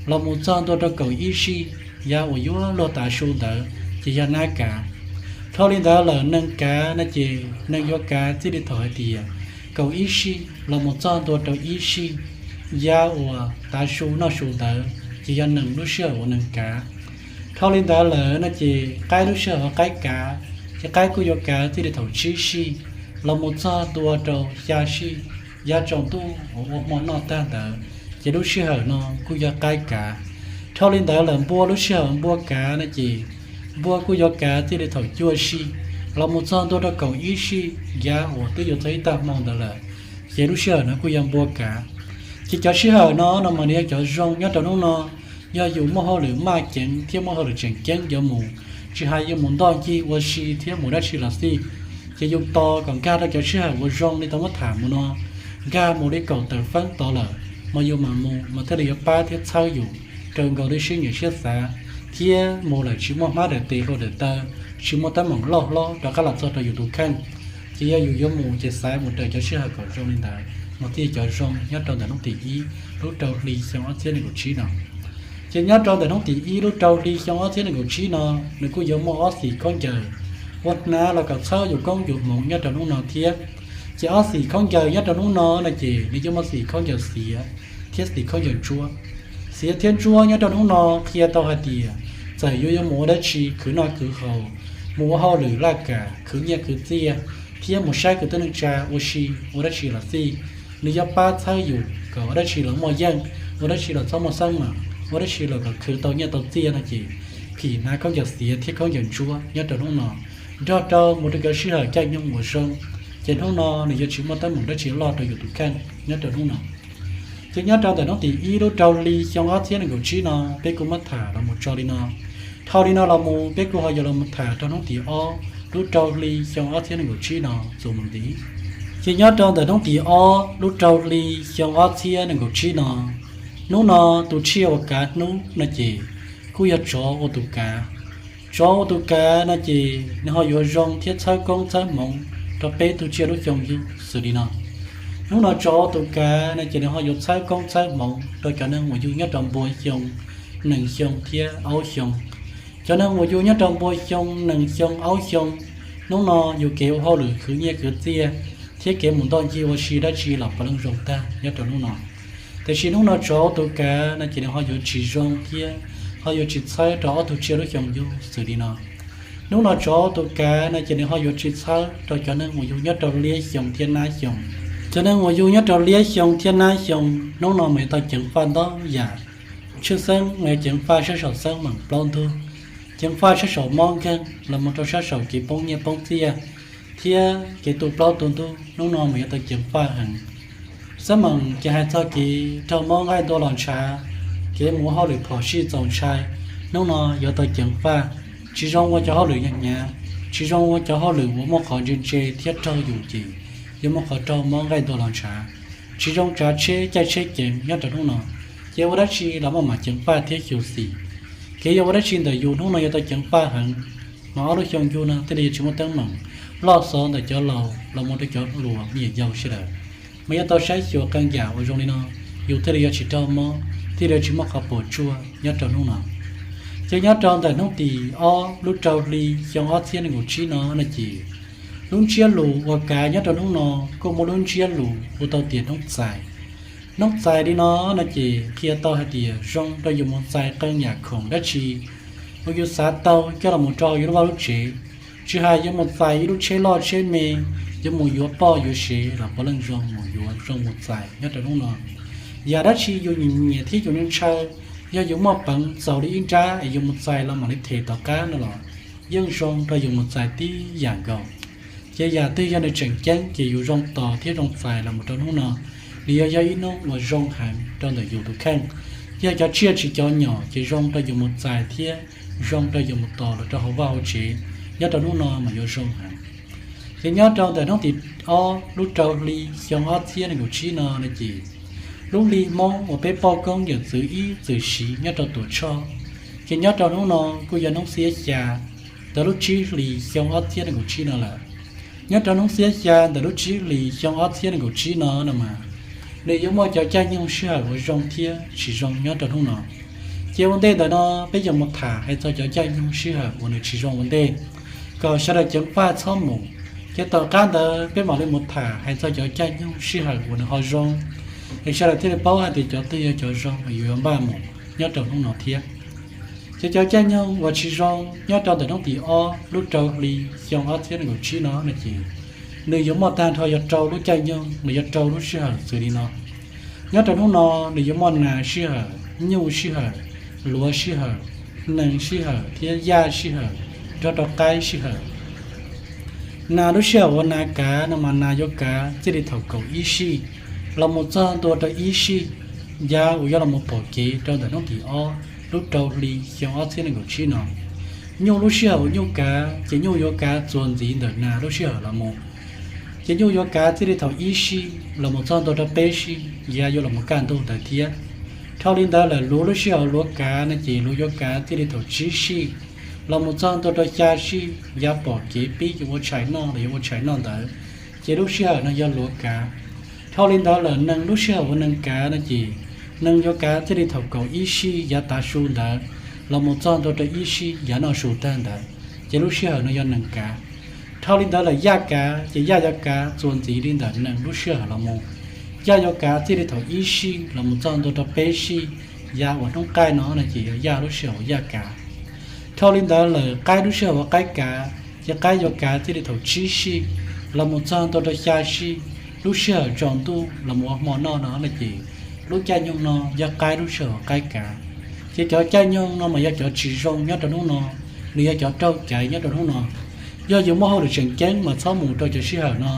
los mus txog ntua rau kaum ib sij, yav uas yuav luag tav su ntawd ces yog nab kav. Dhau li ntawd lawm nees kav no ces nees yuav kav txij li thaum hais tias kaum ib sij los mus txog ntua rau ib sij, yav uas tav su noj su ntawd ces yog nees lub sij hawm uas nees kav. Dhau li ntawd lawm no ces qaib lub sij hawm qaib kav, ces qaib kuj yuav kav txij li thaum tsib sij los mus txog ntua rau xya sij, yav tsaus ntuj uas ua hmo noj tag ntawd, ces lub sij hawm no kuj yog qaib kav. Dhau li ntawd lawm npua lub sij hawm npua kav no ces npua kuj yuav kav txij li thaum cuaj sij los mus txog ntua rau kaum ib sij, yav uas twb yuav txog ib tag hmo ntawd lawm, ces lub sij hawm no kuj yog npua kav. Ces cov sij hawm no no mas nws yog cov zoo nyob rau hnub no. Yog yus muaj hauj lwm maj ceev thiab muaj hauj lwm tseem ceeb yuav mus, tsis hais yuav mus ntoj ncig ua si thiab mus dab tsi los xij, ces yus tos kom nkag rau cov sij hawm uas zoo li tau muab tham mus no, nkag mus li kaum tawm feeb tod lawm mas yus mam mus mas thiaj li yuav pab thiab txhawb yus raws nkaus li siab nyiam siab xav, thiab mus lawm tsis muaj hmab daim tes hlua daim taw, tsis muaj teeb meem loj hlob rov qab los txog rau yus tus kheej. Ces yog yus yuav mus ces xaiv mus raws cov sij hawm kom zoo li ntawd mas thiaj cov zoo nyob rau ntawm hnub tim ib lub rau hli xyoo ob txhiab nees nkaum tsib no. Ces nyob rau ntawm hnub tim ib lub rau hli xyoo ob txhiab nees nkaum tsib no, nws kuj yuav muaj ob xim khaub ncaws ua hnav los kom txhawb yus koob yus hmoov nyob rau hnub no thiab. Ces ob xim khaub ncaws nyob rau hnub no no ces nws yuav muaj xim khaub ncaws xiav thiab xim khaub ncaws ntsuab. Xiav thiab ntsuab nyob rau hnub no qhia tau hais tias txawm yus yuav mus ua dab tsi khwv noj khwv haus, mus ua hauj lwm laj kam khwv nyiaj khwv txiaj, thiab mus saib kwv tij neej tsa ua si ua dab tsi los xij, nws yuav pab txhawb yus kom ua dab tsi los muaj yeej, ua dab tsi los txhob muaj xeeb mas, ua dab tsi los kom khwv tau nyiaj tau txiaj no ces phim hnav khaub ncaws xiav thiab khaub ncaws ntsuab nyob rau hnub no nrog rau mus rau cov sij hawm caij nyoog uas zoo, ces hnub no nws yuav tsis muaj teeb meem dab tsi loj rau yus tus kheej nyob rau hnub no. Ces nyob rau ntawm hnub tim ib lub rau hli xyoo ob txhiab nees nkaum tsib no peb kuj muab tham los mus tso li no. Dhau li no los mus peb kuj ho yuav los mus tham rau hnub tim ob lub rau hli xyoo ob txhiab nees nkaum tsib no txuas mus ntxiv. Ces nyob rau ntawm hnub tim ob lub rau hli xyoo ob txhiab nees nkaum tsib no, hnub no tus tsiaj uas kav hnub no ces kuj yog tsov ua tus kav. Tsov ua tus kav no ces nws ho yuav zoo thiab txhawb koob txhawb hmoov rau peb tug tsiaj lub xyoo yug xws li no. Hnub no tsov ua tus kav no ces nws ho yuav txhawb koob txhawb hmoov rau cov neeg uas yug nyob rau npua xyoo, nees xyoo thiab aub xyoo. Cov neeg uas yug nyob rau npua xyoo, nees xyoo, aub xyoo, hnub no yus kev ua hauj lwm khwv nyiaj khwv txiaj thiab kev mus ntoj ncig ua si dab tsi los puav leej zoo tag nyob rau hnub no. Tiam sis hnub no tsov ua tus kav no ces nws ho yuav tsis zoo thiab ho yuav tsis txhawb rau ob tug tsiaj lub xyoo yug xws li no. Hnub no tsov ua tus kav no ces nws ho yuav tsis txhawb rau cov neeg uas yug nyob rau liab xyoo thiab nab xyoo. Cov neeg uas yug nyob rau liab xyoo thiab nab xyoo hnub no mas yuav tau ceev faj ntau yam, tshwj xeeb mas yuav ceev faj sab saum xeeb meem plaub ntug, ceev faj sab saum mob nkeeg los mus rau sab saum kev poob nyiaj poob txiaj thiab kev tu plaub tu ntug hnub no mas yuav tau ceev faj heev. Xab meem ces hais txog kev raug mob nqaij ntua los ntshav, kev mus ua hauj lwm phom sij txaus ntshai, hnub no yuav tau ceev faj. Tsis zoo ua cov hauj lwm hnyav hnyav, tsis zoo ua cov hauj lwm uas muaj qhov ntse ntse thiab raug yus ces yuav muaj qhov raug mob nqaij ntua los ntshav. Tsis zoo tsav tsheb caij tsheb ceev nyob rau hnub no, ces ua dab tsi los muaj mam ceev faj thiab xyuam xim. Kev yuav ua dab tsi ntawm yus hnub no yuav tau ceev faj heev, mas ob lub xyoo yug no thiaj li yuav tsis muaj teeb meem loj xov ntawm cov laus los mus rau cov hluas me nyuam yaus sawv daws. Mas yuav tau saib xyuas qee yam uas zoo li no, yus thiaj li yuav tsis raug mob, thiaj li yuav tsis muaj qhov puas tsuaj nyob rau hnub no. Ces nyob rau ntawm hnub tim ob lub rau hli xyoo ob txhiab nees nkaum tsib no no ces lub ntsiab lus uas kav nyob rau hnub no kuj muaj lub ntsiab lus hu tau tias hnub txais. Hnub txais li no no ces qhia tau hais tias zoo rau yus mus txais qee yam khoom dab tsi uas yus xav tau coj los mus rau yus lub vaj lub tsev. Tsis hais yuav mus txais ib lub tsheb loj tsheb me, yuav mus yuav poj yuav sev los puav leej zoo mus yuav zoo mus txais nyob rau hnub no. Yam dab tsi yus nyiam nyiam thiab yus ntshaw, yog yus muaj peev xaus li ib nrab es yus mus txais los mam li them tom qab no los yeej zoo rau yus mus txais tib yam nkaus. Ces yam twg yog nws tseem ceeb ces yus zoo tos thiab zoo txais los mus rau hnub no, nws yuav yog ib hnub uas zoo heev rau ntawm yus tus kheej. Yog cov tsiaj tsis cov nyom ces zoo rau yus mus txais thiab zoo rau yus mus tos los rau hauv vaj hauv tsev, nyob rau hnub no mas yuav zoo heev. Ces nyob rau ntawm hnub tim ob lub rau hli xyoo ob txhiab nees nkaum tsib no no ces lub hli Hmoob uas peb poj koob yawm txwv ib txwm siv nyob rau Tuam Tshoj, ces nyob rau hnub no kuj yog hnub xiab xya ntawm lub tsib hlis xyoo ob txhiab nees nkaum tsib no lawm. Nyob rau hnub xiab xya ntawm lub tsib hlis xyoo ob txhiab nees nkaum tsib no no mas, nws yuav muaj cov caij nyoog sij hawm uas zoo thiab tsis zoo nyob rau hnub no. Ces ua ntej ntawm no peb yuav mus tham hais txog cov caij nyoog sij hawm uas nws tsis zoo ua ntej, kom sawv daws ceev faj txhob mus. Ces tom qab ntawd peb mam li mus tham hais txog cov caij nyoog sij hawm uas nws ho zoo, es sawv daws thiaj li paub hais tias cov twg yog cov zoo uas yus yuav npaj mus nyob rau hnub no thiab. Ces cov caij nyoog uas tsis zoo nyob rau ntawm hnub tim ob lub rau hli xyoo ob txhiab nees nkaum tsib no no ces, nws yuav muaj tag nrho yog rau lub caij nyoog los yog rau lub sij hawm xws li no. Nyob rau hnub no, nws yuav muaj nas sij hawm, nyuj sij hawm, luav sij hawm, nees sij hawm thiab yaj sij hawm nrog rau qaib sij hawm. Nas lub sij hawm uas nas kav no mas nas yuav kav txij li thaum kaum ib sij los mus txog ntua rau ib sij, yav uas yuav los mus pom kev rau ntawm hnub tim ob lub rau hli xyoo ob txhiab nees nkaum tsib no. Nyuj lub sij hawm uas nyuj kav ces nyuj yuav kav txuas ntxiv ntawm nas lub sij hawm los mus, ces nyuj yuav kav txij li thaum ib sij los mus txog ntua rau peb sij, yav yuav los mus kaj ntug ntawd thiab. Dhau li ntawd lawm luav lub sij hawm luav kav no ces luav yuav kav txij li thaum tsib sij los mus txog ntua rau xya sij, yav pom kev pib yuav ua tshais noj los yuav ua tshais noj ntawd, ces lub sij hawm no yog luav kav. Dhau li ntawd lawm nees lub sij hawm uas nees kav no ces nees yuav kav txij li thaum kaum ib sij yav tav su ntawd los mus txog ntua rau ib sij yav noj su tag ntawd, ces lub sij hawm no yog nees kav. Dhau li ntawd lawm yaj kav ces yaj yuav kav txuas ntxiv li ntawm nees lub sij hawm los mus. Yaj yuav kav txij li thaum ib sij los mus txog ntua rau peb sij, yav uas hnub qaij no no ces yog yaj lub sij hawm uas yaj kav. Dhau li ntawd lawm qaib lub sij hawm uas qaib kav ces qaib yuav kav txij li thaum tsib sij los mus txog ntua rau xya sij, lub sij hawm tsaus ntuj los mus ua hmo noj no no ces lub caij nyoog no yog qaib lub sij hawm uas qaib kav. Ces cov caij nyoog no mas yog cov tsis zoo nyob rau hnub no, nws yog cov raug caiv nyob rau hnub no. Yog yuav muaj hauj lwm tseem ceeb mas txhob mus rau cov sij hawm no.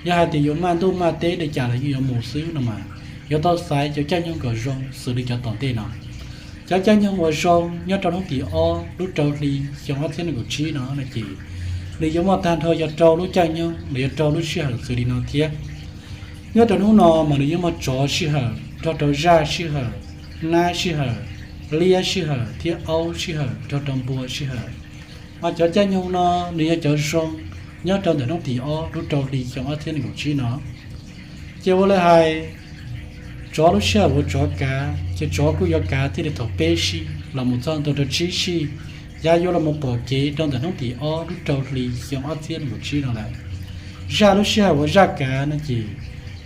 Yog hais tias yuav maj ntuj maj teb li cas los yeej yuav mus xwb no mas, yuav tau xaiv cov caij nyoog kom zoo xws li cov tom ntej no. Cov caij nyoog uas zoo nyob rau hnub tim ob lub rau hli xyoo ob txhiab nees nkaum tsib no no ces, nws yuav muaj tag nrho yog rau lub caij nyoog los yog rau lub sij hawm xws li no thiab. Nyob rau hnub no mas nws yuav muaj tsov sij hawm nrog rau zaj sij hawm, nab sij hawm, liab sij hawm thiab aub sij hawm nrog rau npua sij hawm. Mas cov caij nyoog no nws yog cov zoo nyob rau ntawm hnub tim ob lub rau hli xyoo ob txhiab nees nkaum tsib no. Ces ua li hais, tsov lub sij hawm uas tsov kav ces tsov kuj yuav kav txij li thaum peb sij los mus txog ntua rau tsib sij, yav yuav los mus pom kev rau ntawm hnub tim ob lub rau hli xyoo ob txhiab nees nkaum tsib no lawm. Zaj lub sij hawm uas zaj kav no ces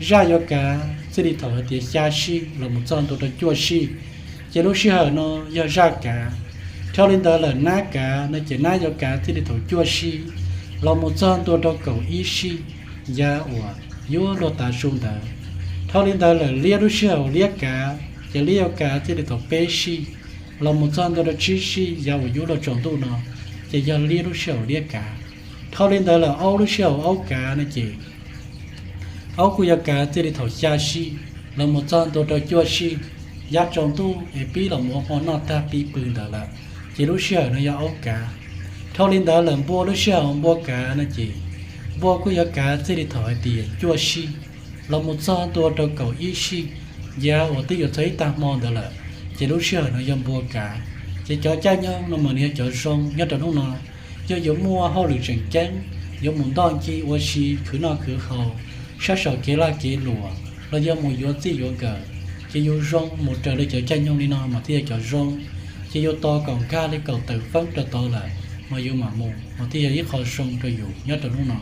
zaj yuav kav txij li thaum hais tias xya sij los mus txog ntua rau cuaj sij, ces lub sij hawm no yog zaj kav. Dhau li ntawd lawm nab kav no ces nab yuav kav txij li thaum cuaj sij los mus txog ntua rau kaum ib sij, yav uas yuav luag tav su ntawd. Dhau li ntawd lawm liab lub sij hawm uas liab kav ces liab yuav kav txij li thaum peb sij los mus txog ntua rau tsib sij, yav uas yuav luag tsaus ntuj no, ces yog liab lub sij hawm uas liab kav. Dhau li ntawd lawm aub lub sij hawm uas aub kav no ces aub kuj yuav kav txij li thaum xya sij los mus txog ntua rau cuaj sij, yav tsaus ntuj es pib los mus ua hmo noj tag pib pw ntawd lawm, ces lub sij hawm no yog aub kav. Dhau li ntawd lawm npua lub sij hawm uas npua kav no ces npua kuj yuav kav txij li thaum hais tias cuaj sij los mus txog ntua rau kaum ib sij, yav uas twb yuav txog ib tag hmo ntawd lawm, ces lub sij hawm no yog npua kav. Ces cov caij nyoog no mas nws yog cov zoo nyob rau hnub no. Yog yuav muaj hauj lwm tseem ceeb, yuav mus ntoj nci ua si khwv noj khwv haus, sab saum kev laj kev luam, los yog mus yuav txij yuav nkawm, ces yus zoo mus raws li cov caij nyoog li no mas thiaj yog cov zoo. Ces yus tos kom nkag li kaum tawm feeb rau tod lawm mas yus mam mus mas thiaj yog ib qho zoo rau yus nyob rau hnub no.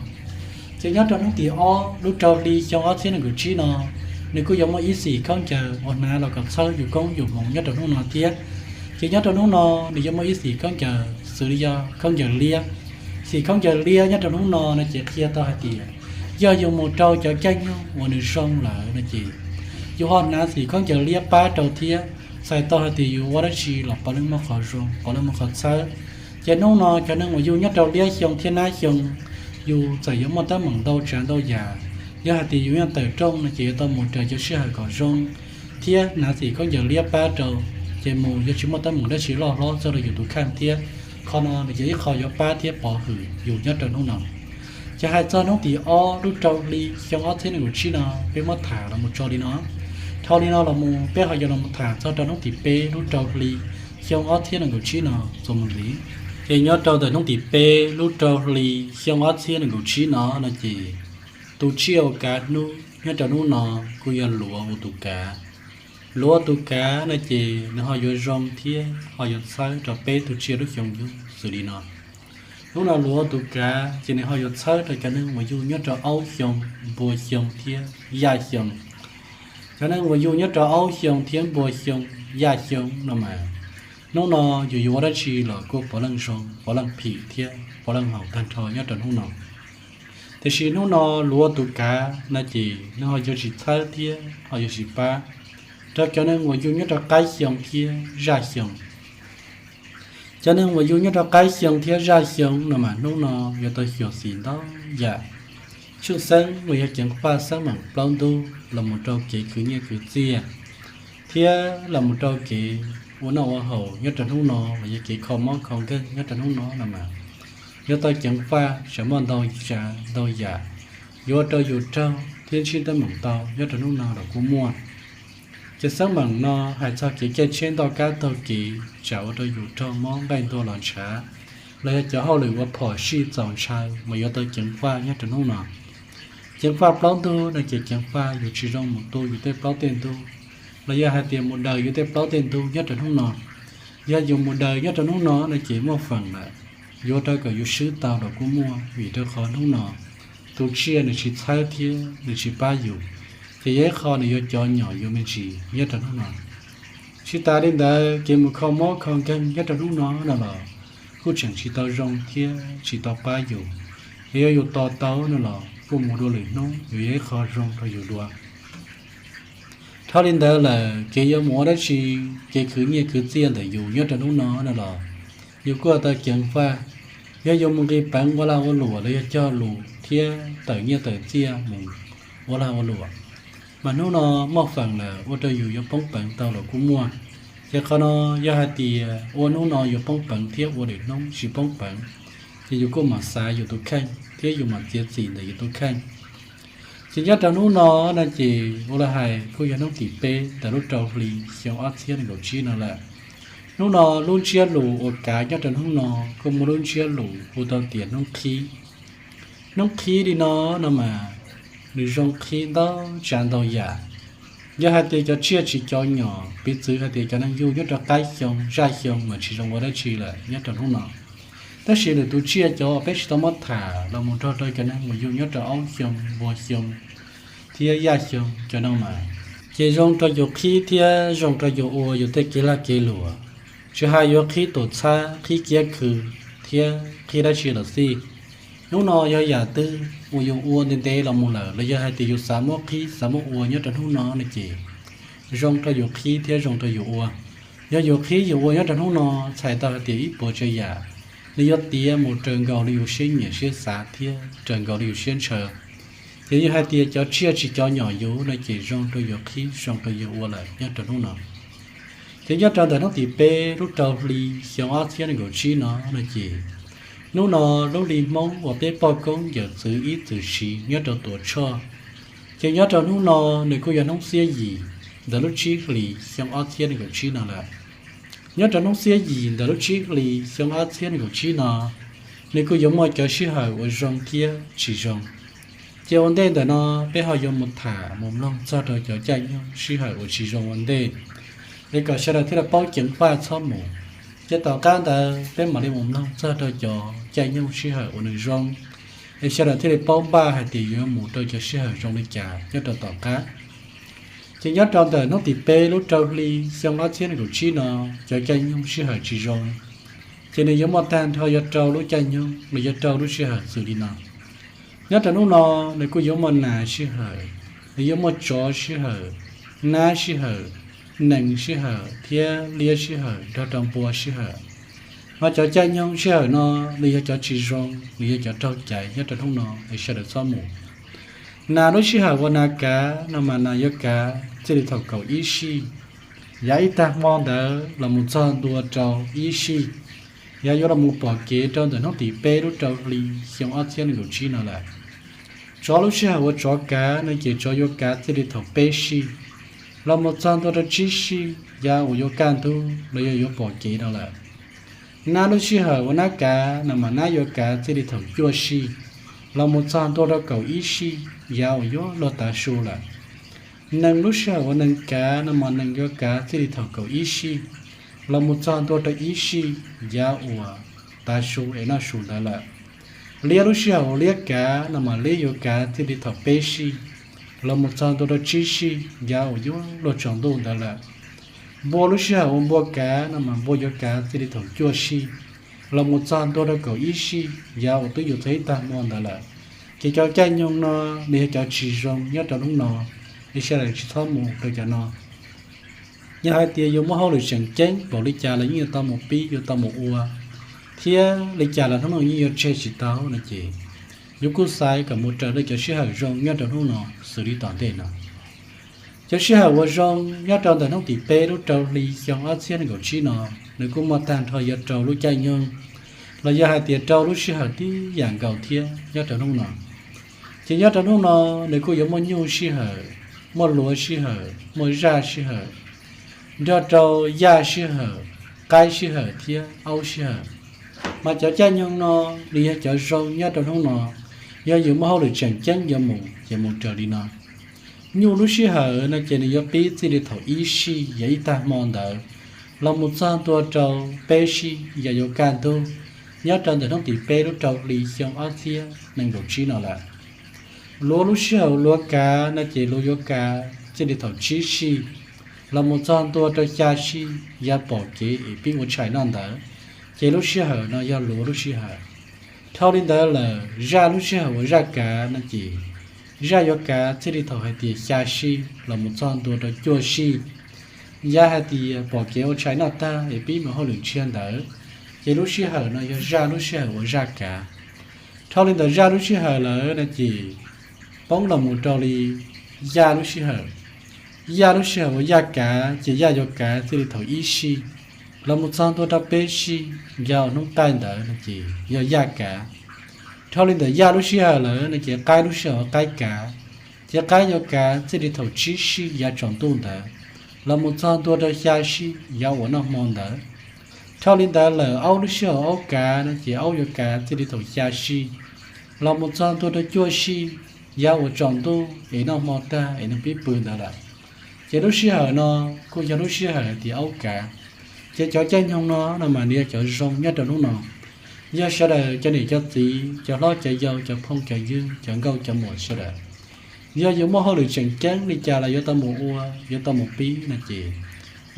Ces nyob rau hnub tim ob lub rau hli xyoo ob txhiab nees nkaum tsib no, nws kuj yuav muaj ib xim khaub ncaws uas hnav los kom txhawb yus koob yus hmoov nyob rau hnub no thiab. Ces nyob rau hnub no nws yuav muaj ib xim khaub ncaws xws li yog khaub ncaws liab. Xim khaub ncaws liab nyob rau hnub no no ces qhia tau hais tias yog yus mus rau cov caij nyoog uas nws zoo lawm no ces yus ho hnav xim khaub ncaws liab pab rau thiab, txhais tau hais tias yus ua dab tsi los puav leej muaj qhov zoo, puav leej muaj qhov txhawb. Ces hnub no cov neeg uas yug nyob rau liab xyoo thiab nab xyoo, yus txawm yuav muaj teeb meem ntau tsav ntau yam, yog hais tias yus yeej tawm rooj no ces yuav tau mus raws cov sij hawm kom zoo thiab hnav xim khaub ncaws liab pab rau. ces mus yuav tsis muaj teeb meem dab tsi loj hlob txog rau yus tus kheej thiab. Qhov no nws yog ib qho yuav pab thiab pov hwm yus nyob rau hnub no. Ces hais txog hnub tim ob lub rau hli xyoo ob txhiab nees nkaum tsib no, peb muab tham los mus tso li no. Dhau li no los mus peb ho yuav los mus tham txog rau hnub tim peb lub rau hli xyoo ob txhiab nees nkaum tsib no txuas mus ntxiv. Ces nyob rau ntawm hnub tim peb lub rau hli xyoo ob txhiab nees nkaum tsib no no ces tus tsiaj uas kav hnub nyob rau hnub no kuj yog luav ua tus kav. Luav ua tus kav no ces nws ho yuav zoo thiab ho yuav txhawb rau peb tug tsiaj lub xyoo yug xws li no. Hnub no luav ua tus kav ces nws ho yuav txhawb rau cov neeg uas yug nyob rau aub xyoo, npua xyoo thiab yaj xyoo. Cov neeg uas yug nyob rau aub xyoo thiab npua xyoo, yaj xyoo no mas, hnub no yus yuav ua dab tsi los kuj puav leej zoo, puav leej phim thiab puav leej haum tag nrho nyob rau hnub no. Tiam sis hnub no luav ua tus kav no ces nws ho yuav tsis txhawb thiab ho yuav tsis pab rau cov neeg uas yug nyob rau qaib xyoo thiab zaj xyoo. Cov neeg uas yug nyob rau qaib xyoo thiab zaj xyoo no mas hnub no yuav tau xyuam xim ntau yam. Tshwj xeeb uas yog ceev faj xeeb meem plaub ntug los mus rau kev khwv nyiaj khwv txiaj thiab los mus rau kev ua noj ua haus nyob rau hnub no los yog kev kho mob kho nkeeg nyob rau hnub no no mas, yuav tau ceev faj tsam muaj ntau tsav ntau yam yuav ua rau yus raug thiab ntsib teeb meem tau nyob rau hnub no los kuj muaj. Ces xeeb meem no hais txog kev caij tsheb ntoj kab taug kev tsam ua rau yus raug mob nqaij ntuag los ntshav, los yog cov hauj lwm ua phom sij txaus ntshaw mas yuav tau ceev faj nyob rau hnub no. Ceev faj plaub ntug no ces ceev faj yus tsis zoo mus tu yus tej plaub tej ntug, los yog hais tias mus daws yus tej plaub tej ntug nyob rau hnub no. Yog yus mus daws nyob rau hnub no no ces muaj feem lawm yuav ua rau kom yus swb tau los kuj muaj, vim rau qhov hnub no tus tsiaj nws tsis txhawb thiab nws tsis pab yus, ces yog ib qho nws yuav cov nyom yus me ntsis nyob rau hnub no. Tsis tas li ntawd kev mus kho mob kho nkeeg nyob rau hnub no no los kuj tseem tsis tau zoo thiab tsis tau pab yus. Yog yus tos tau no los kuj mus dua lwm hnub yuav yog ib qho zoo rau yus dua. Dhau li ntawd lawm kev yuav mus ua dab tsi, kev khwv nyiaj khwv txiaj ntawm yus nyob rau hnub no no los yus kuj tau ceev faj. Yog yus mus nqis peev ua lag ua luam los yog cog lus thiab tawm nyiaj tawm txiaj mus ua lag ua luam, mas hnub no muaj feem lawm ua rau yus yuav poob peev tau los kuj muaj. Ces qhov no yog hais tias ua hnub no yuav poob peev thiab ua lwm hnub tsis poob peev, ces yus kuj mam xav yus tus kheej thiab yus mam txiav txim ntawm yus tus kheej. Ces nyob rau hnub no no ces ua li hais kuj yog hnub tim peb ntawm lub rau hli xyoo ob txhiab nees nkaum tsib no lawm. Hnub no lub ntsiab lus uas kav nyob rau hnub no kuj muaj lub ntsiab lus hu tau tias hnub qhib. Hnub qhib li no no mas nws zoo qhib ntau tsav ntau yam. Yog hais tias cov tsiaj tsis cov nyom, piv txwv hais tias cov neeg yug nyob rau qaib xyoo zaj xyoo mas tsis zoo ua dab tsi lawm nyob rau hnub no. Tab sis lwm tus tsiaj cov peb tsis tau muab tham los mus nrog rau cov neeg uas yug nyob rau aub xyoo, npua xyoo thiab yaj xyoo cov no mas, ces zoo rau yus qhib thiab zoo rau yus ua yus tej kev lag kev luam. Tsis hais yuav qhib tus txhab, qhib kiab khw thiab qhib dab tsi los xij, hnub no yog yam twg uas yus ua ntev ntev los mus lawm los yog hais tias yus xav muab qhib xav muab ua nyob rau hnub no no ces zoo rau yus qhib thiab zoo rau yus ua. Yog yus qhib yus ua nyob rau hnub no, txhais tau hais tias ib puas tsav yam nws yuav tiav mus raws nkaus li yus siab nyiam siab xav thiab raws nkaus li yus siab ntshaw. Ces yog hais tias cov tsiaj tsis cov nyom yus no ces zoo rau yus qhib zoo rau yus ua lawm nyob rau hnub no. Ces nyob rau ntawm hnub tim peb lub rau hli xyoo ob txhiab nees nkaum tsib no no ces hnub no lub hli Hmoob uas peb poj koob yawm txwv ib txwm siv nyob rau Tuam Tshoj, ces nyob rau hnub no nws kuj yog hnub xiab yim ntawm lub tsib hlis xyoo ob txhiab nees nkaum tsib no lawm. Nyob rau hnub xiab yim ntawm lub tsib hlis xyoo ob txhiab nees nkaum tsib no, nws kuj yuav muaj cov sij hawm uas zoo thiab tsis zoo. Ces ua ntej ntawm no peb ho yuav mus tham mus mloog txog rau cov caij nyoog sij hawm uas tsis zoo ua ntej, es kom sawv daws thiaj li paub ceev faj txhob mus. Ces tom qab ntawd peb mam li mus mloog txog rau cov caij nyoog sij hawm uas nws zoo, es sawv daws thiaj li paub npaj hais tias yuav mus rau cov sij hawm zoo li cas nyob rau tom qab. Ces nyob rau ntawm hnub tim peb lub rau hli xyoo ob txhiab nees nkaum tsib no, cov caij nyoog sij hawm tsis zoo, ces nws yuav muaj tag nrho yuav rau lub caij nyoog los yuav rau lub sij hawm xws li no. Nyob rau hnub no, nws kuj yuav muaj nas sij hawm, nws yuav muaj tsov sij hawm, nab sij hawm, nees sij hawm thiab liab sij hawm nrog rau npua sij hawm. Mas cov caij nyoog sij hawm no, nws yog cov tsis zoo, nws yog cov raug caiv nyob rau hnub no es sawv daws txhob mus. Nas lub sij hawm uas nas kav no mas nas yuav kav txij li thaum kaum ib sij Yav ib tag hmo ntawd los mus txog ntua rau ib sij, yog yuav los mus pom kev rau ntawm hnub tim peb lub rau hli xyoo ob txhiab nees nkaum tsib no lawm. Tsov lub sij hawm uas tsov kav no ces tsov yuav kav txij li thaum peb sij los mus txog ntua rau tsib sij, yav uas yuav kaj ntug los yog yuav pom kev no lawm. Nab lub sij hawm uas nab kav no mas nab yuav kav txij li thaum cuaj sij los mus txog ntua rau kaum ib sij, yav uas yuav luag tav su lawm. Nees lub sij hawm uas nees kav no mas nees yuav kav txij li thaum kaum ib sij los mus txog ntua rau ib sij, yav uas tav su es noj su ntawd lawm. Liab lub sij hawm uas liab kav no mas liab yuav kav txij li thaum peb sij los mus txog ntua rau tsib sij, yav uas yuav luag tsaus ntuj ntawd lawm. Npua lub sij hawm uas npua kav no mas npua yuav kav txij li thaum cuaj sij los mus txog ntua rau kaum ib sij, yav uas twb yuav txog ib tag hmo ntawd lawm. Ces cov caij nyoog no nws yog cov tsis zoo nyob rau hnub no, es sawv daws tsis txhob mus rau cov no. Yog hais tias yuav muaj hauj lwm tseem ceeb npaum li cas los yeej yuav tau mus pib yuav tau mus ua, thiab li cas los hnub no yeej yuav tseg tsis tau no ces yuav kuj xaiv kom mus raws li cov sij hawm zoo nyob rau hnub no xws li tom ntej no. Cov sij hawm uas zoo nyob rau ntawm hnub tim peb lub rau hli xyoo ob txhiab nees nkaum tsib no, nws kuj muaj tag nrho yog rau lub caij nyoog los yog hais tias rau lub sij hawm tib yam nkaus thiab nyob rau hnub no. Ces nyob rau hnub no nws kuj yuav muaj nyuj sij hawm, muaj luav sij hawm, muaj zaj sij hawm, nrog rau yaj sij hawm, qaib sij hawm thiab aub sij hawm. Mas cov caij nyoog no nws yog cov zoo nyob rau hnub no, yog yus muaj hauj lwm tseem ceeb yuav mus ces mus raws li no. Nyuj lub sij hawm no ces nws yuav pib txij li thaum ib sij yog ib tag hmo ntawd los mus txog ntua rau peb sij yog yuav kaj ntug, nyob rau ntawm hnub tim peb lub rau hli xyoo ob txhiab nees nkaum tsib no lawm. Luav lub sij hawm luav kav no ces luav yuav kav txij li thaum tsib sij los mus txog ntua rau xya sij, yav pom kev es pib ua tshais noj ntawd, ces lub sij hawm no yog luav lub sij hawm. Dhau li ntawd lawm zaj lub sij hawm uas zaj kav no ces zaj yuav kav txij li thaum hais tias xya sij los mus txog ntua rau cuaj sij, yav hais tias pom kev ua tshais noj tag es pib mus hauj lwm tshiab ntawd, ces lub sij hawm no yog zaj lub sij hawm uas zaj kav. Dhau li ntawm zaj lub sij hawm lawm no ces poob los mus rau li yaj lub sij hawm. Yaj lub sij hawm uas yaj kav ces yaj yuav kav txij li thaum ib sij los mus txog ntua rau peb sij, yav uas hnub qaij ntawd no ces yog yaj kav. Dhau li ntawm yaj lub sij hawm lawm no ces qaib lub sij hawm uas qaib kav, ces qaib yuav kav txij li thaum tsib sij yav tsaus ntuj ntawd los mus txog ntua rau xya sij yav uas noj hmo ntawd. Dhau li ntawd lawm aub lub sij hawm aub kav no ces aub yuav kav txij li thaum xya sij los mus txog ntua rau cuaj sij yav uas tsaus ntuj es noj hmo tag es neeg pib pw ntawd lawm. Ces lub sij hawm no kuj yog lub sij hawm hais tias aub kav. Ces cov caij nyoog no no mas nws yog cov zoo nyob rau hnub no. Yog sawv daws cov niam cov txiv, cov hlob cov yau, cov phooj cov ywg, cov nkauj cov muam sawv daws, yog yus muaj hauj lwm tseem ceeb li cas los yuav tau mus ua, yuav tau mus pib no ces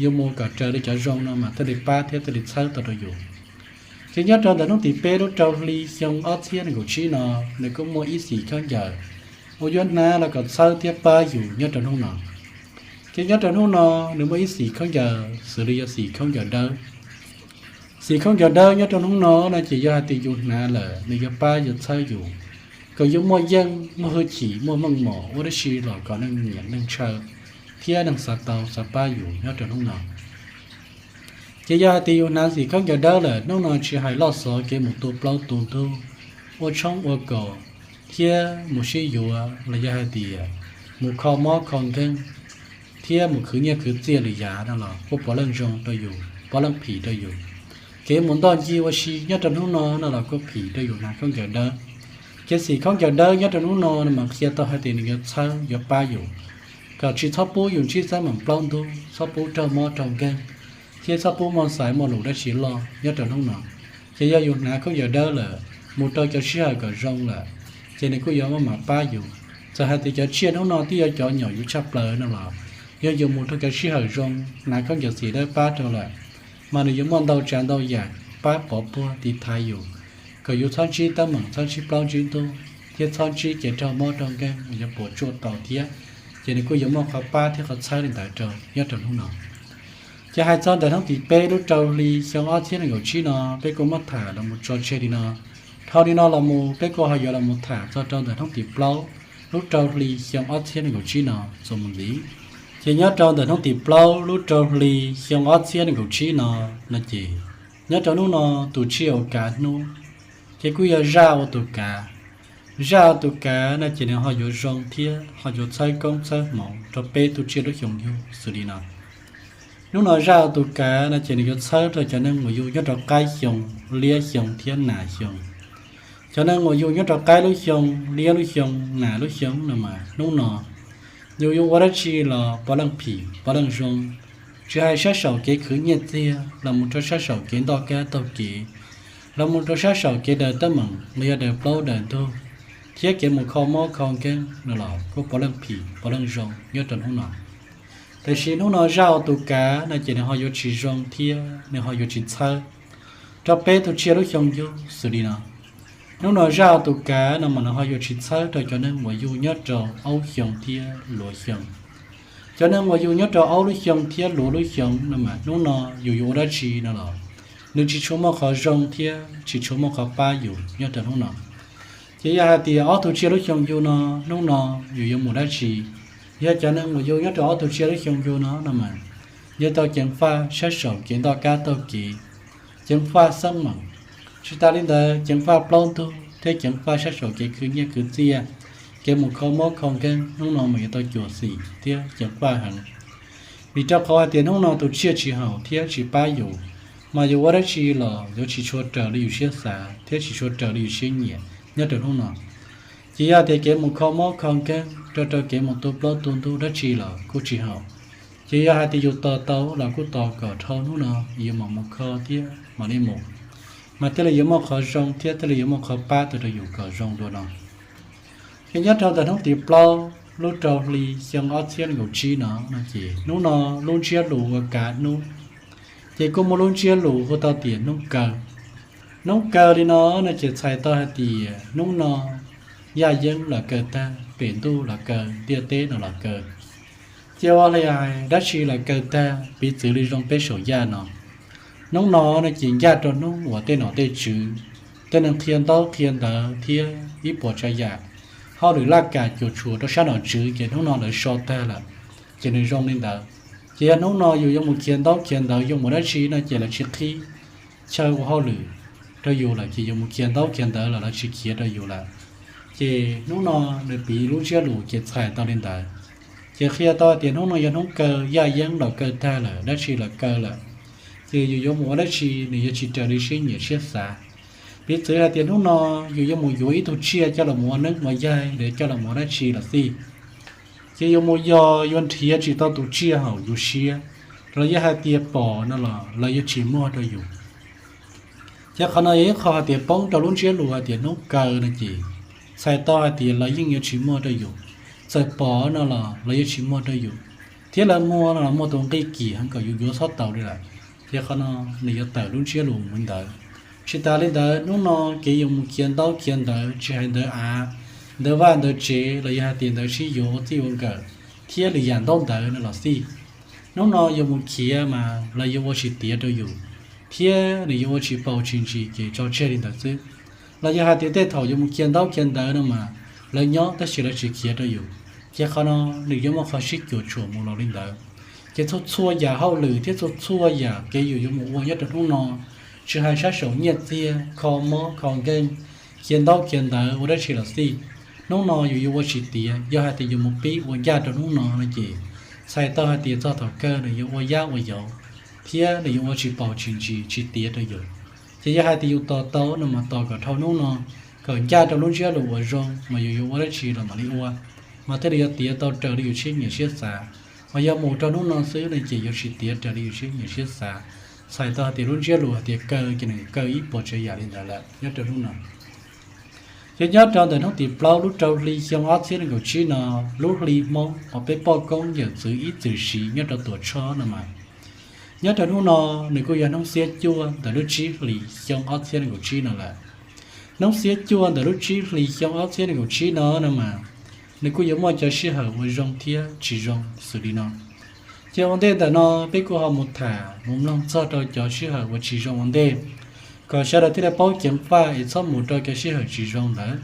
yus mus kom raws li cov zoo no mas thiaj li pab thiab thiaj li txhawb tau rau yus. Ces nyob rau ntawm hnub tim peb lub rau hli xyoo ob txhiab nees nkaum tsib no, nws kuj muaj ib xim khaub ncaws uas yuav hnav los kom txhawb thiab pab yus nyob rau hnub no. Ces nyob rau hnub no nws muaj ib xim khaub ncaws xws li yog xim khaub ncaws dawb. Xim khaub ncaws dawb nyob rau hnub no no ces yog hais tias yus hnav lawm nws yuav pab yuav txhawb yus kom yus muaj yeej, muaj hwj chim, muaj meej mom ua dab tsi los kom neeg nyiam neeg ntshaw thiab neeg xav tau xav pab yus nyob rau hnub no. Ces yog hais tias yus hnav xim khaub ncaws dawb lawm, hnub no tsis hais loj xov kev mus tua plaub tua ntug, ua tshoob ua kos, thiab mus sib yuav los yog hais tias mus kho mob kho nkeeg, thiab mus khwv nyiaj khwv txiaj lwm yam no los kuj puav leej zoo rau yus, puav leej phim rau yus. Kev mus ntoj ncig ua si nyob rau hnub no no los kuj phim rau yus hnav khaub ncaws dawb. Ces xim khaub ncaws dawb nyob rau hnub no no mas qhia tau hais tias nws yuav txhawb yuav pab yus kom tsis txhob pub yus ntsib xab meem plaub ntug, txhob pub raug mob raug nkeeg, thiab txhob pub muaj xaiv muaj lus dab tsi loj nyob rau hnub no. Ces yog yus hnav khaub ncaws dawb lawm, mus rau cov sij hawm kom zoo lawm, ces nws kuj yuav maj mam pab yus. Txawm hais tias cov tsiaj hnub no twb yog cov nyom yus tshaj plaws no los, yog yus mus rau cov sij hawm zoo, hnav khaub ncaws xim dawb pab rau lawm, mas nws yuav muaj ntau tsav ntau yam pab pov puag tiv thaiv yus, kom yus txhob ntsib teeb meem, txhob ntsib plaub ntsib ntug, thiab txhob ntsib kev raug mob raug nkeeg uas yuav puas tsuaj tau thiab. Ces nws kuj yuav muaj qhov pab thiab qhov txhawb li ntawd rau nyob rau hnub no. Ces hais txog ntawm hnub tim peb lub rau hli xyoo ob txhiab nees nkaum tsib no, peb kuj muab tham los mus tso tseg li no. Dhau li no los mus peb kuj ho yuav los mus tham txog rau ntawm hnub tim plaub lub rau hli xyoo ob txhiab nees nkaum tsib no txuas mus ntxiv. Ces nyob rau ntawm hnub tim plaub lub rau hli xyoo ob txhiab nees nkaum tsib no, no ces nyob rau hnub no tus tsiaj uas kav hnub ces kuj yog zaj ua tus kav. Zaj ua tus kav no ces nws ho yuav zoo thiab ho yuav txhawb koob txhawb hmoov rau peb tus tsiaj lub xyoo yug xws li no. Hnub no zaj ua tus kav no ces nws yuav txhawb rau cov neeg uas yug nyob rau qaib xyoo, liab xyoo thiab nas xyoo. Cov neeg uas yug nyob rau qaib lub xyoo, liab lub xyoo, nas lub xyoo no mas hnub no yus yuav ua dab tsi los puav leej phim puav leej zoo, tsis hais sab saum kev khwv nyiaj txiag los mus rau sab saum kev ntoj kab taug kev, los mus rau sab saum kev daws teeb meem los yog daws plaub daws ntug, thiab kev mus kho mob kho nkeeg no los kuj puav leej phim puav leej zoo nyob rau hnub no. Tiam sis hnub no zaj ua tus kav no ces nws ho yuav tsis zoo thiab nws ho yuav tsis txhawb rau peb tus tsiaj lub xyoo yug xws li no. Hnub no zaj ua tus kav no mas nws ho yuav tsis txhawb rau cov neeg uas yug nyob rau aub xyoo thiab luav xyoo. Cov neeg uas yug nyob rau aub lub xyoo thiab luav lub xyoo no mas hnub no yus yuav ua dab tsi no los nws tsis tshua muaj qhov zoo thiab tsis tshua muaj qhov pab yus nyob rau hnub no. Ces yog hais tias ob tug tsiaj lub xyoo yug no, hnub no yus yuav mus dab tsi? Yog cov neeg uas yug nyob rau ob tug tsiaj lub xyoo yug no no mas yuav tau ceev faj sab saum kev ntoj kab taug kev, ceev faj xeeb meem, tsis tas li ntawd ceev faj plaub ntug thiab ceev faj sab saum kev khwv nyiaj khwv txiaj, kev mus kho mob kho nkeeg hnub no mas yuav tau cuam xim thiab ceev faj heev. Vim rau qhov hais tias hnub no tus tsiaj tsis haum thiab tsis pab yus, mas yus ua dab tsi los yuav tsis tshua raws li yus siab xav thiab tsis tshua raws li yus siab nyiam nyob rau hnub no. Ces yog tias kev mus kho mob kho nkeeg rau rau kev mus tu plaub tu ntug dab tsi los kuj tsis haum. Ces yog hais tias yus tos tau los kuj tos kom dhau hnub no yuav mam mus kho thiab mam li mus, mas thiaj li yuav muaj qhov zoo thiab thiaj li yuav muaj qhov pab tau rau yus kom zoo dua no. Ces nyob rau ntawm hnub tim plaub lub rau hli xyoo ob txhiab nees nkaum tsib no no ces hnub no lub ntsiab lus uas kav hnub ces kuj muaj lub ntsiab lus hu tau tias hnub kaw. Hnub kaw li no no ces txhais tau hais tias hnub no yaj yeeb los kaw tag, pem ntuj los kaw, ntiaj teb no los kaw. Ces ua li hais dab tsi los kaw tag, piv txwv li zoo peb saum yaj no. Hnub no no ces ncaj rau hnub uas tej nom tej tswv, tej neeg qhia ntaub qhia ntawv thiab ib puas tsav yam hauj lwm laj kam cuam tshuam rau sab nom tswv ces hnub no lawv so tag lawm, ces nws zoo li ntawd. Ces yog hnub no yus yuav mus khiav ntaub khiav ntawv yuav mus dab tsi no ces lawv tsis qhib chaw ua hauj lwm rau yus lawm, ces yus mus khiav ntaub khiav ntawv los lawv tsis khiav rau yus lawm. Ces hnub no nws piv lub ntsiab lus ces txhais tau li ntawd. Ces qhia tau tias hnub no yog hnub kaw, yaj yeeb los kaw tag lawm, dab tsi los kaw lawm, ces yus yuav mus ua dab tsi nws yuav tsis raws li siab nyiam siab xav. Piv txwv hais tias hnub no yus yuav mus yuav ib tug tsiaj coj los mus ua neeb ua yaig los coj los mus ua dab tsi los xij, ces yus mus yog yuav nrhiav tsis tau tus tsiaj haum yus siab, los yog hais tias pom no los lawv yuav tsis muag rau yus. Ces qhov no yog ib qho hais tias poob rau lub ntsiab lus hais tias hnub kaw no ces txhais tau hais tias lawv yeej yuav tsis muag rau yus. Txawm pom no los lawv yuav tsis muag rau yus, thiab lawv muag no los muag tus nqi kim heev kom yus yuav txhob tau li lawm. Ces qhov no nws yuav tawm lub ntsiab lus mus li ntawd. Tsis tas li ntawd, hnub no kev yus mus khiav ntaub khiav ntawv, tsis hais ntawv av, ntawv vaj ntawv tsev los yog hais tias ntawv sib yuav ua txij ua nkawm, thiab lwm yam ntaub ntawv no los xij, hnub no yus mus khiav mas lawv yuav ua tsis tiav rau yus, thiab nws yuav ua tsis paus tsis ntsis ces tso tseg li ntawd xwb. Los yog hais tias tej thaum yus mus khiav ntaub khiav ntawv no mas lawv nyob tab sis lawv tsis khiav rau yus, ces qhov no nws yuav muaj qhov sib cuam tshuam mus los li ntawd. Ces txhua txhua yam hauj lwm thiab txhua txhua yam kev yus yuav mus ua nyob rau hnub no, tsis hais sab saum nyiaj txiag, kho mob kho nkeeg, khiav ntaub khiav ntawv, ua dab tsi los xij, hnub no yus yuav ua tsis tiav. Yog hais tias yus mus pib ua ncaj rau hnub no no ces txhais tau hais tias txog thaum kawg nws yuav ua yab ua yauv, thiab nws yuav ua tsis paus tsis ntsis tsis tiav rau yus. Ces yog hais tias yus tos tau no mas tos kom dhau hnub no, kom ncaj rau lub ntsiab lus uas zoo mas yus yuav ua dab tsi los mam li ua, mas thiaj li yuav tiav tau raws li yus siab nyiam siab xav. Mas yog mus rau hnub no xwb no ces yuav tsis tiav raws li yus siab nyiam siab xav. Txhais tau hais tias lub ntsiab lus hais tias kaw ces nws kaw ib puas tsav yam li ntawd lawm nyob rau hnub no. Ces nyob rau ntawm hnub tim plaub lub rau hli xyoo ob txhiab nees nkaum tsib no, lub hli Hmoob uas peb poj koob yawm txwv ib txwm siv nyob rau Tuam Tshoj no mas, nyob rau hnub no nws kuj yog hnub xiab cuaj ntawm lub tsib hlis xyoo ob txhiab nees nkaum tsib no lawm. Hnub xiab cuaj ntawm lub tsib hlis xyoo ob txhiab nees nkaum tsib no no mas, nws kuj yuav muaj cov sij hawm uas zoo thiab tsis zoo xws li no. Ces ua ntej ntawm no peb kuj ho mus tham mus mloog txog rau cov sij hawm uas tsis zoo ua ntej, kom sawv daws thiaj li paub ceev faj es txhob mus rau cov sij hawm tsis zoo ntawd.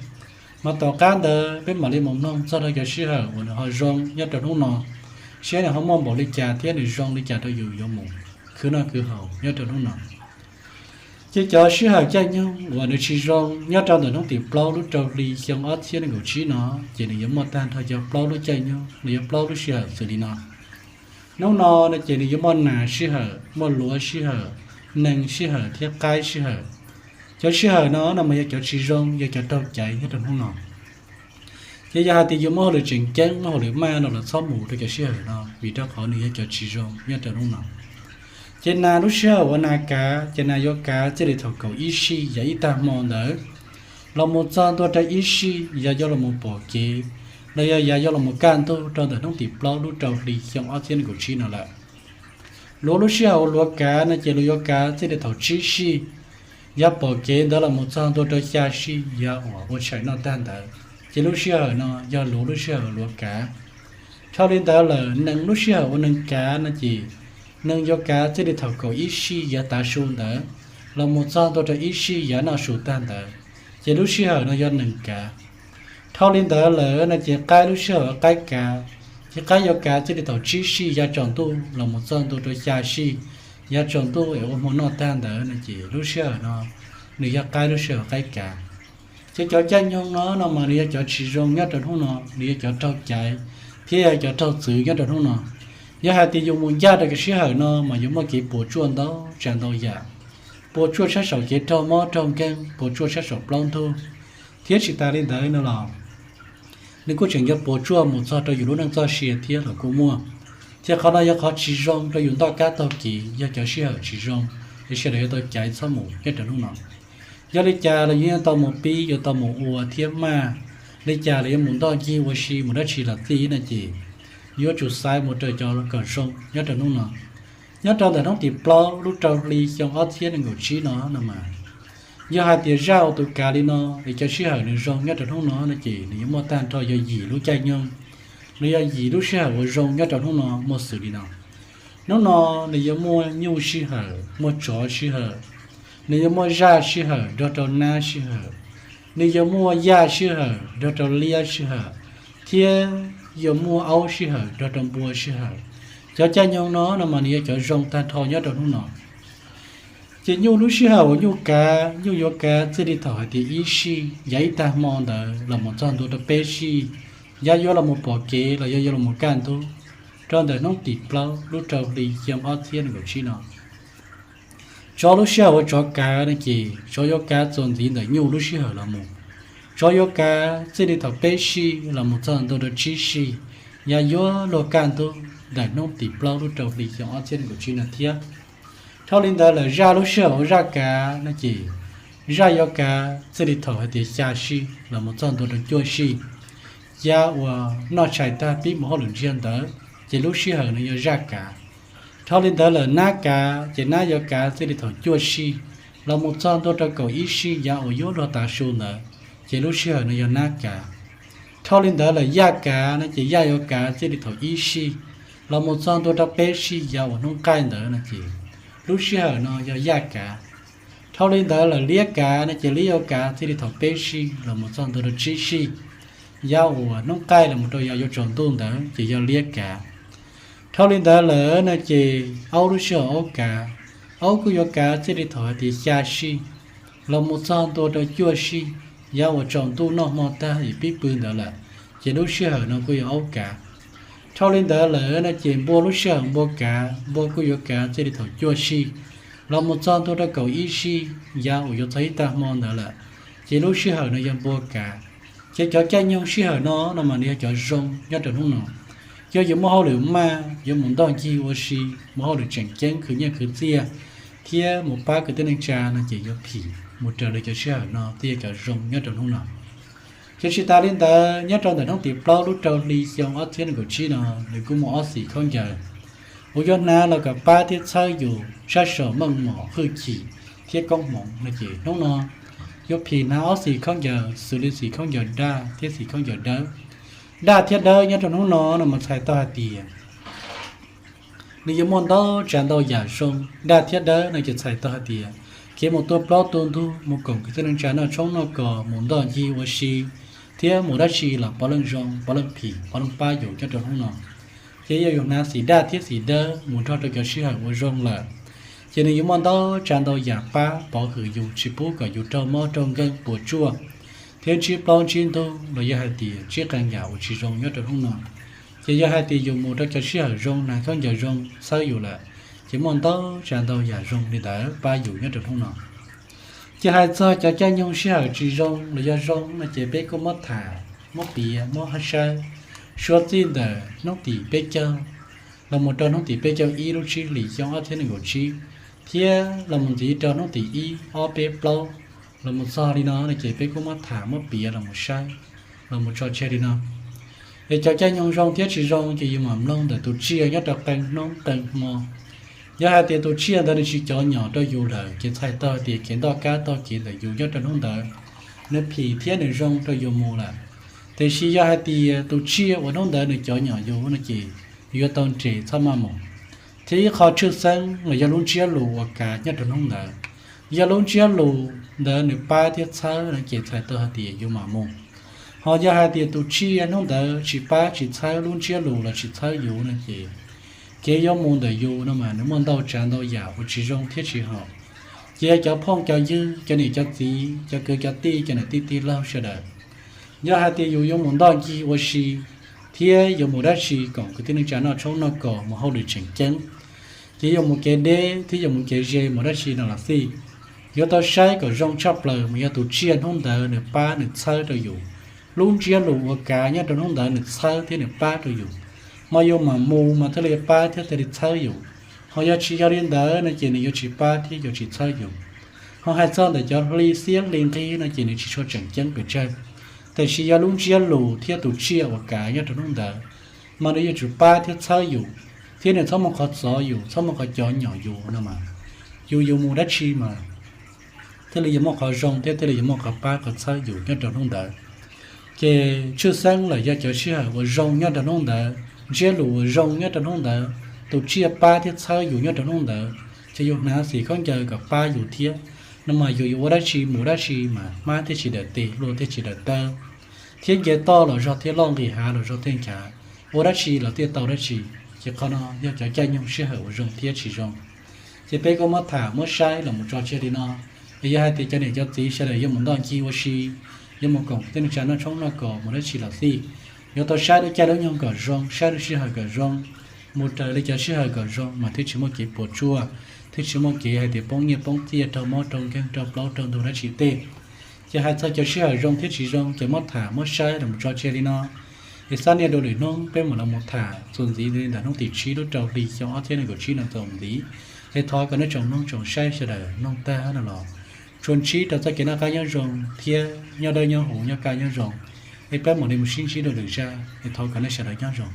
Mas tom qab ntawd peb mam li mus mloog txog rau cov sij hawm uas nws ho zoo nyob rau hnub no, seb nws ho muaj npaum li cas thiab nws zoo li cas rau yus yuav mus khwv noj khwv haus nyob rau hnub no. Ces cov sij hawm caij nyoog uas nws tsis zoo nyob rau ntawm hnub tim plaub lub rau hli xyoo ob txhiab nees nkaum tsib no, ces nws yuav muaj tag nrho cov plaub lub caij nyoog, nws yuav plaub lub sij hawm xws li no. Hnub no no ces nws yuav muaj nas sij hawm, muaj luav sij hawm, nees sij hawm thiab qaib sij hawm. Cov sij hawm no no mas yog cov tsis zoo, yog cov raug caiv nyob rau hnub no. Ces yog hais tias yus muaj hauj lwm tseem ceeb, muaj hauj lwm maj no los txhob mus rau cov sij hawm no, vim rau qhov nws yog cov tsis zoo nyob rau hnub no. Ces nas lub sij hawm uas nas kav, ces nas yuav kav txij li thaum kaum ib sij yav ib tag hmo ntawd los mus txog ntua rau ib sij yav yuav los mus pom kev, los yog yav yuav los mus kaj ntug rau ntawm hnub tim plaub lub rau hli xyoo ob txhiab nees nkaum tsib no lawm. Luav lub sij hawm uas luav kav no ces luav yuav kav txij li thaum tsib sij yav pom kev ntawd los mus txog ntua rau xya sij yav uas ua tshais noj tag ntawd, ces lub sij hawm no yog luav lub sij hawm luav kav. Dhau li ntawd lawm nees lub sij hawm uas nees kav no ces nees yuav kav txij li thaum kaum ib sij yav tav su ntawd los mus txog ntua rau ib sij yav noj su tag ntawd, ces lub sij hawm no yog nees kav. Dhau li ntawd lawm no ces qaib lub sij hawm qaib kav, ces qaib yuav kav txij li thaum tsib sij yav tsaus ntuj los mus txog ntua rau xya sij yav tsaus ntuj es ua hmo noj tag ntawd no ces lub sij hawm no nws yog qaib lub sij hawm qaib kav. Ces cov caij nyoog no no mas nws yog cov tsis zoo nyob rau hnub no, nws yog cov raug caiv thiab yog cov raug txwv nyob rau hnub no. Yog hais tias yus mus ncaj rau cov sij hawm no mas yuav muaj kev puas tsuaj ntau tsav ntau yam, puas tsuaj sab saum kev raug mob raug nkeeg, puas tsuaj sab saum plaub ntug, thiab tsis tas li ntawd no los nws kuj tseem yuav puas tsuaj mus txog rau yus lub neej txoj sia thiab los kuj muaj. Ces qhov no yog qhov tsis zoo rau yus ntoj kab taug kev, yog cov sij hawm tsis zoo, es sawv daws yuav tau caiv txhob mus nyob rau hnub no. Yog li cas los yuav tau mus pib, yuav tau mus ua thiab maj, li cas los yuav mus ntoj ncig ua si mus dab tsi los txij no ces yuav tsum xaiv mus raws cov kom zoo nyob rau hnub no. Nyob rau ntawm hnub tim plaub lub rau hli xyoo ob txhiab nees nkaum tsib no no mas, yog hais tias zaj uas tus kav li no es cov sij hawm nws zoo nyob rau hnub no no ces nws yuav muaj tag nrho yog yim lub caij nyoog, los yog yim lub sij hawm uas zoo nyob rau hnub no muaj xws li no. Hnub no nws yuav muaj nyuj sij hawm, muaj tsov sij hawm, nws yuav muaj zaj sij hawm nrog rau nab sij hawm, nws yuav muaj yaj sij hawm nrog rau liab sij hawm, thiab yuav muaj aub sij hawm nrog rau npua sij hawm. Cov caij nyoog no no mas nws yog cov zoo tag nrho nyob rau hnub no. Ces nyuj lub sij hawm uas nyuj kav, nyuj yuav kav txij li thaum hais tias ib sij yav ib tag hmo ntawd los mus txog ntua rau peb sij yav yuav los mus pom kev los yog yuav los mus kaj ntug rau ntawm hnub tim plaub lub rau hli xyoo ob txhiab nees nkaum tsib no. Tsov lub sij hawm uas tsov kav no ces tsov yuav kav txuas ntxiv ntawm nyuj lub sij hawm los mus. Tsov yuav kav txij li thaum peb sij los mus txog ntua rau tsib sij yav yuav luag kaj ntug ntawm hnub tim plaub lub rau hli xyoo ob txhiab nees nkaum tsib no thiab. Dhau li ntawd lawm zaj lub sij hawm uas zaj kav no ces zaj yuav kav txij li thaum hais tias xya sij los mus txog ntua rau cuaj sij yav uas noj tshais tag pib mus hauj lwm ntsiag ntawd, ces lub sij hawm no yog zaj kav. Dhau li ntawd lawm nab kav ces nab yuav kav txij li thaum cuaj sij los mus txog ntua rau kaum ib sij yav uas yuav luag tav su ntawd, ces lub sij hawm no yog nab kav. Dhau li ntawd lawm yaj kav no ces yaj yuav kav txij li thaum ib sij los mus txog ntua rau peb sij yav uas hnub qaij ntawd no ces lub sij hawm no yog yaj kav. Dhau li ntawd lawm liab kav no ces liab yuav kav txij li thaum peb sij los mus txog ntua rau tsib sij yav uas hnub qaij los mus rau yav yuav tsaus ntuj ntawd ces yog liab kav. Dhau li ntawd lawm no ces aub lub sij hawm aub kav, aub kuj yuav kav txij li thaum hais tias xya sij los mus txog ntua rau cuaj sij yav uas tsaus ntuj noj hmo tag es pib pw ntawd lawm, ces lub sij hawm no kuj yog aub kav. Dhau li ntawd lawm no ces npua lub sij hawm npua kav, npua kuj yuav kav txij li thaum cuaj sij los mus txog ntua rau kaum ib sij yav uas yuav txog ib tag hmo ntawd lawm, ces lub sij hawm no yog npua kav. Ces cov caij nyoog sij hawm no no mas nws yog cov zoo nyob rau hnub no. Yog yuav muaj hauj lwm maj, yuav mus ntoj ncig ua si, muaj hauj lwm tseem ceeb khwv nyiaj khwv txiaj, thiab mus pab kwv tij neej tsa no ces yuav phim mus raws li cov sij hawm no thiaj yog cov zoo nyob rau hnub no. Ces tsis tas li ntawd nyob rau ntawm hnub tim plaub lub rau hli xyoo ob txhiab nees nkaum tsib no, nws kuj muaj ob xim khaub ncaws uas yuav hnav los kom pab thiab txhawb yus sab saum meej mom hwj chim thiab koob hmoov no ces hnub no yuav phim hnav ob xim khaub ncaws xws li xim khaub ncaws daj thiab xim khaub ncaws dawb. Daj thiab dawb nyob rau hnub no no mas txhais tau hais tias nws yuav muaj ntau tsav ntau yam zoo. Daj thiab dawb no ces txhais tau hais tias kev mus tua plaub tua ntug, mus koom kwv tij neej tsa noj tshoob noj kos, mus ntoj ncig ua si, thiab mus dab tsi los puav leej zoo, puav leej phim, puav leej pab yus nyob rau hnub no. Ces yog yus hnav xim daj thiab xim dawb mus nrog rau cov sij hawm uas zoo lawm, ces nws yuav muaj ntau tsav ntau yam pab pov hwm yus tsis pub kom yus raug mob raug nkeeg puas tsuaj, thiab ntsib plaub ntsib ntug los yog hais tias ntsib qee yam uas tsis zoo nyob rau hnub no. Ces yog hais tias yus mus rau cov sij hawm zoo, hnav khaub ncaws zoo txhawb yus lawm, ces muaj ntau tsav ntau yam zoo li ntawd pab yus nyob rau hnub no. Ces hais txog cov caij nyoog sij hawm tsis zoo los yog zoo no ces peb kuj muab tham, muab piav, muab hab saib, suav txij ntawm hnub tim peb caug los mus rau hnub tim peb caug ib lub tsib hlis xyoo ob txhiab nees nkaum tsib, thiab los mus ntxiv rau hnub tim ib, ob, peb, plaub los mus txog li no no ces peb kuj muab tham, muab piav los mus saib, los mus tso tseg li no. Es cov caij nyoog zoo thiab tsis zoo ces yus mam mloog ntawm tus tsiaj nyob rau qee hnub qee hmo. Yog hais tias tus tsiaj ntawd nws tsis cov nyom rau yus lawm ces txhais tau hais tias kev ntoj kab toj kev ntawm yus nyob rau hnub ntawd nws phim thiab nws zoo rau yus mus lawm. Tiam sis yog hais tias tus tsiaj uas hnub ntawd nws cov nyom yus no ces yuav tau nres txhob maj mus. Thiab ib qho tshwj xeeb los yog lub ntsiab lus uas kav nyob rau hnub ntawd. Yog lub ntsiab lus ntawd nws pab thiab txhawb no ces txhais tau hais tias yus mam mus. Ho yog hais tias tus tsiaj hnub ntawd tsis pab tsis txhawb lub ntsiab lus los tsis txhawb yus no ces kev yuav mus ntawm yus no mas nws muaj ntau tsav ntau yam uas tsis zoo thiab tsis haum. Ces cov phooj cov ywg, cov niam cov txiv, cov kwv cov tij, cov niam tij tij laug sawv daws, yog hais tias yus yuav mus ntoj ncig ua si thiab yuav mus dab tsi koom kwv tij neej tsa noj tshoob noj kos mus hauj lwm tseem ceeb, ces yuav mus kev deb thiab yuav mus kev ze mus dab tsi no los xij, yuav tau saib kom zoo tshaj plaws mas yog tus tsiaj hnub ntawd nws pab nws txhawb rau yus, lub ntsiab lus uas kav nyob rau hnub ntawd nws txhawb thiab nws pab rau yus, mas yus mam mus mas thiaj li pab thiab thiaj li txhawb yus. Ho yog tsis yog li ntawd no ces nws yuav tsis pab thiab yuav tsis txhawb yus. Ho hais txog ntawm cov hli xiab hli nqig no ces nws tsis tshua tseem ceeb pes tsawg, tiam sis yog lub ntsiab lus thiab tus tsiaj uas kav nyob rau hnub ntawd mas nws yuav tsum pab thiab txhawb yus, thiab nws txhob muaj qhov txov yus, txhob muaj qhov cov nyom yus no mas yus yuav mus dab tsi mas thiaj li yuav muaj qhov zoo thiab thiaj li yuav muaj qhov pab qhov txhawb yus nyob rau hnub ntawd. Ces tshwj xeeb lawm yog cov sij hawm uas zoo nyob rau hnub ntawd, ntsiab lus uas zoo nyob rau hnub ntawd, tus tsiaj pab thiab txhawb yus nyob rau hnub ntawd, ces yus hnav xim khaub ncaws kom pab yus thiab, no mas yus yuav ua dab tsi mus dab tsi mas hmab thiaj tsis dawm tes, hlua thiaj tsis dawm taw, thiab nce toj los zog thiaj loj, nqis hav los zog thiaj nchav, ua dab tsi los thiaj tau dab tsi. Ces qhov no yog cov caij nyoog sij hawm uas zoo thiab tsis zoo. Ces peb kuj muab tham muab saib los mus tso tseg li no. Es yog hais tias cov niam cov txiv sawv daws yuav mus ntoj ncig ua si, yuav mus koom kwv tij neej tsa noj tshoob noj kos mus dab tsi los xij, yuav tau saib lub caij lub nyoog kom zoo, saib lub sij hawm kom zoo, mus raws li cov sij hawm kom zoo mas thiaj tsis muaj kev puas tsuaj, thiaj tsis muaj kev hais tias poob nyiaj poob txiaj, raug mob raug nkeeg, raug plaub raug ntug dab tsi tej. Ces hais txog cov sij hawm zoo thiab tsis zoo ces muab tham muab saib los mus tso tseg li no. Es xab niaj du lwm hnub peb mam los mus tham txuas ntxiv li ntawm hnub tim tsib lub rau hli xyoo ob txhiab nees nkaum tsib no txuas ntxiv. Es thov kom nej tsoom mloog tsoom saib sawv daws mloog tag no los tsuas ntsib rau txoj kev noj qab nyob zoo thiab nyob dawb nyob huv, nyob kaj nyob zoo. Es peb mam li mus sib ntsib dua lwm zaj, es thov kom nej sawv daws nyob zoo.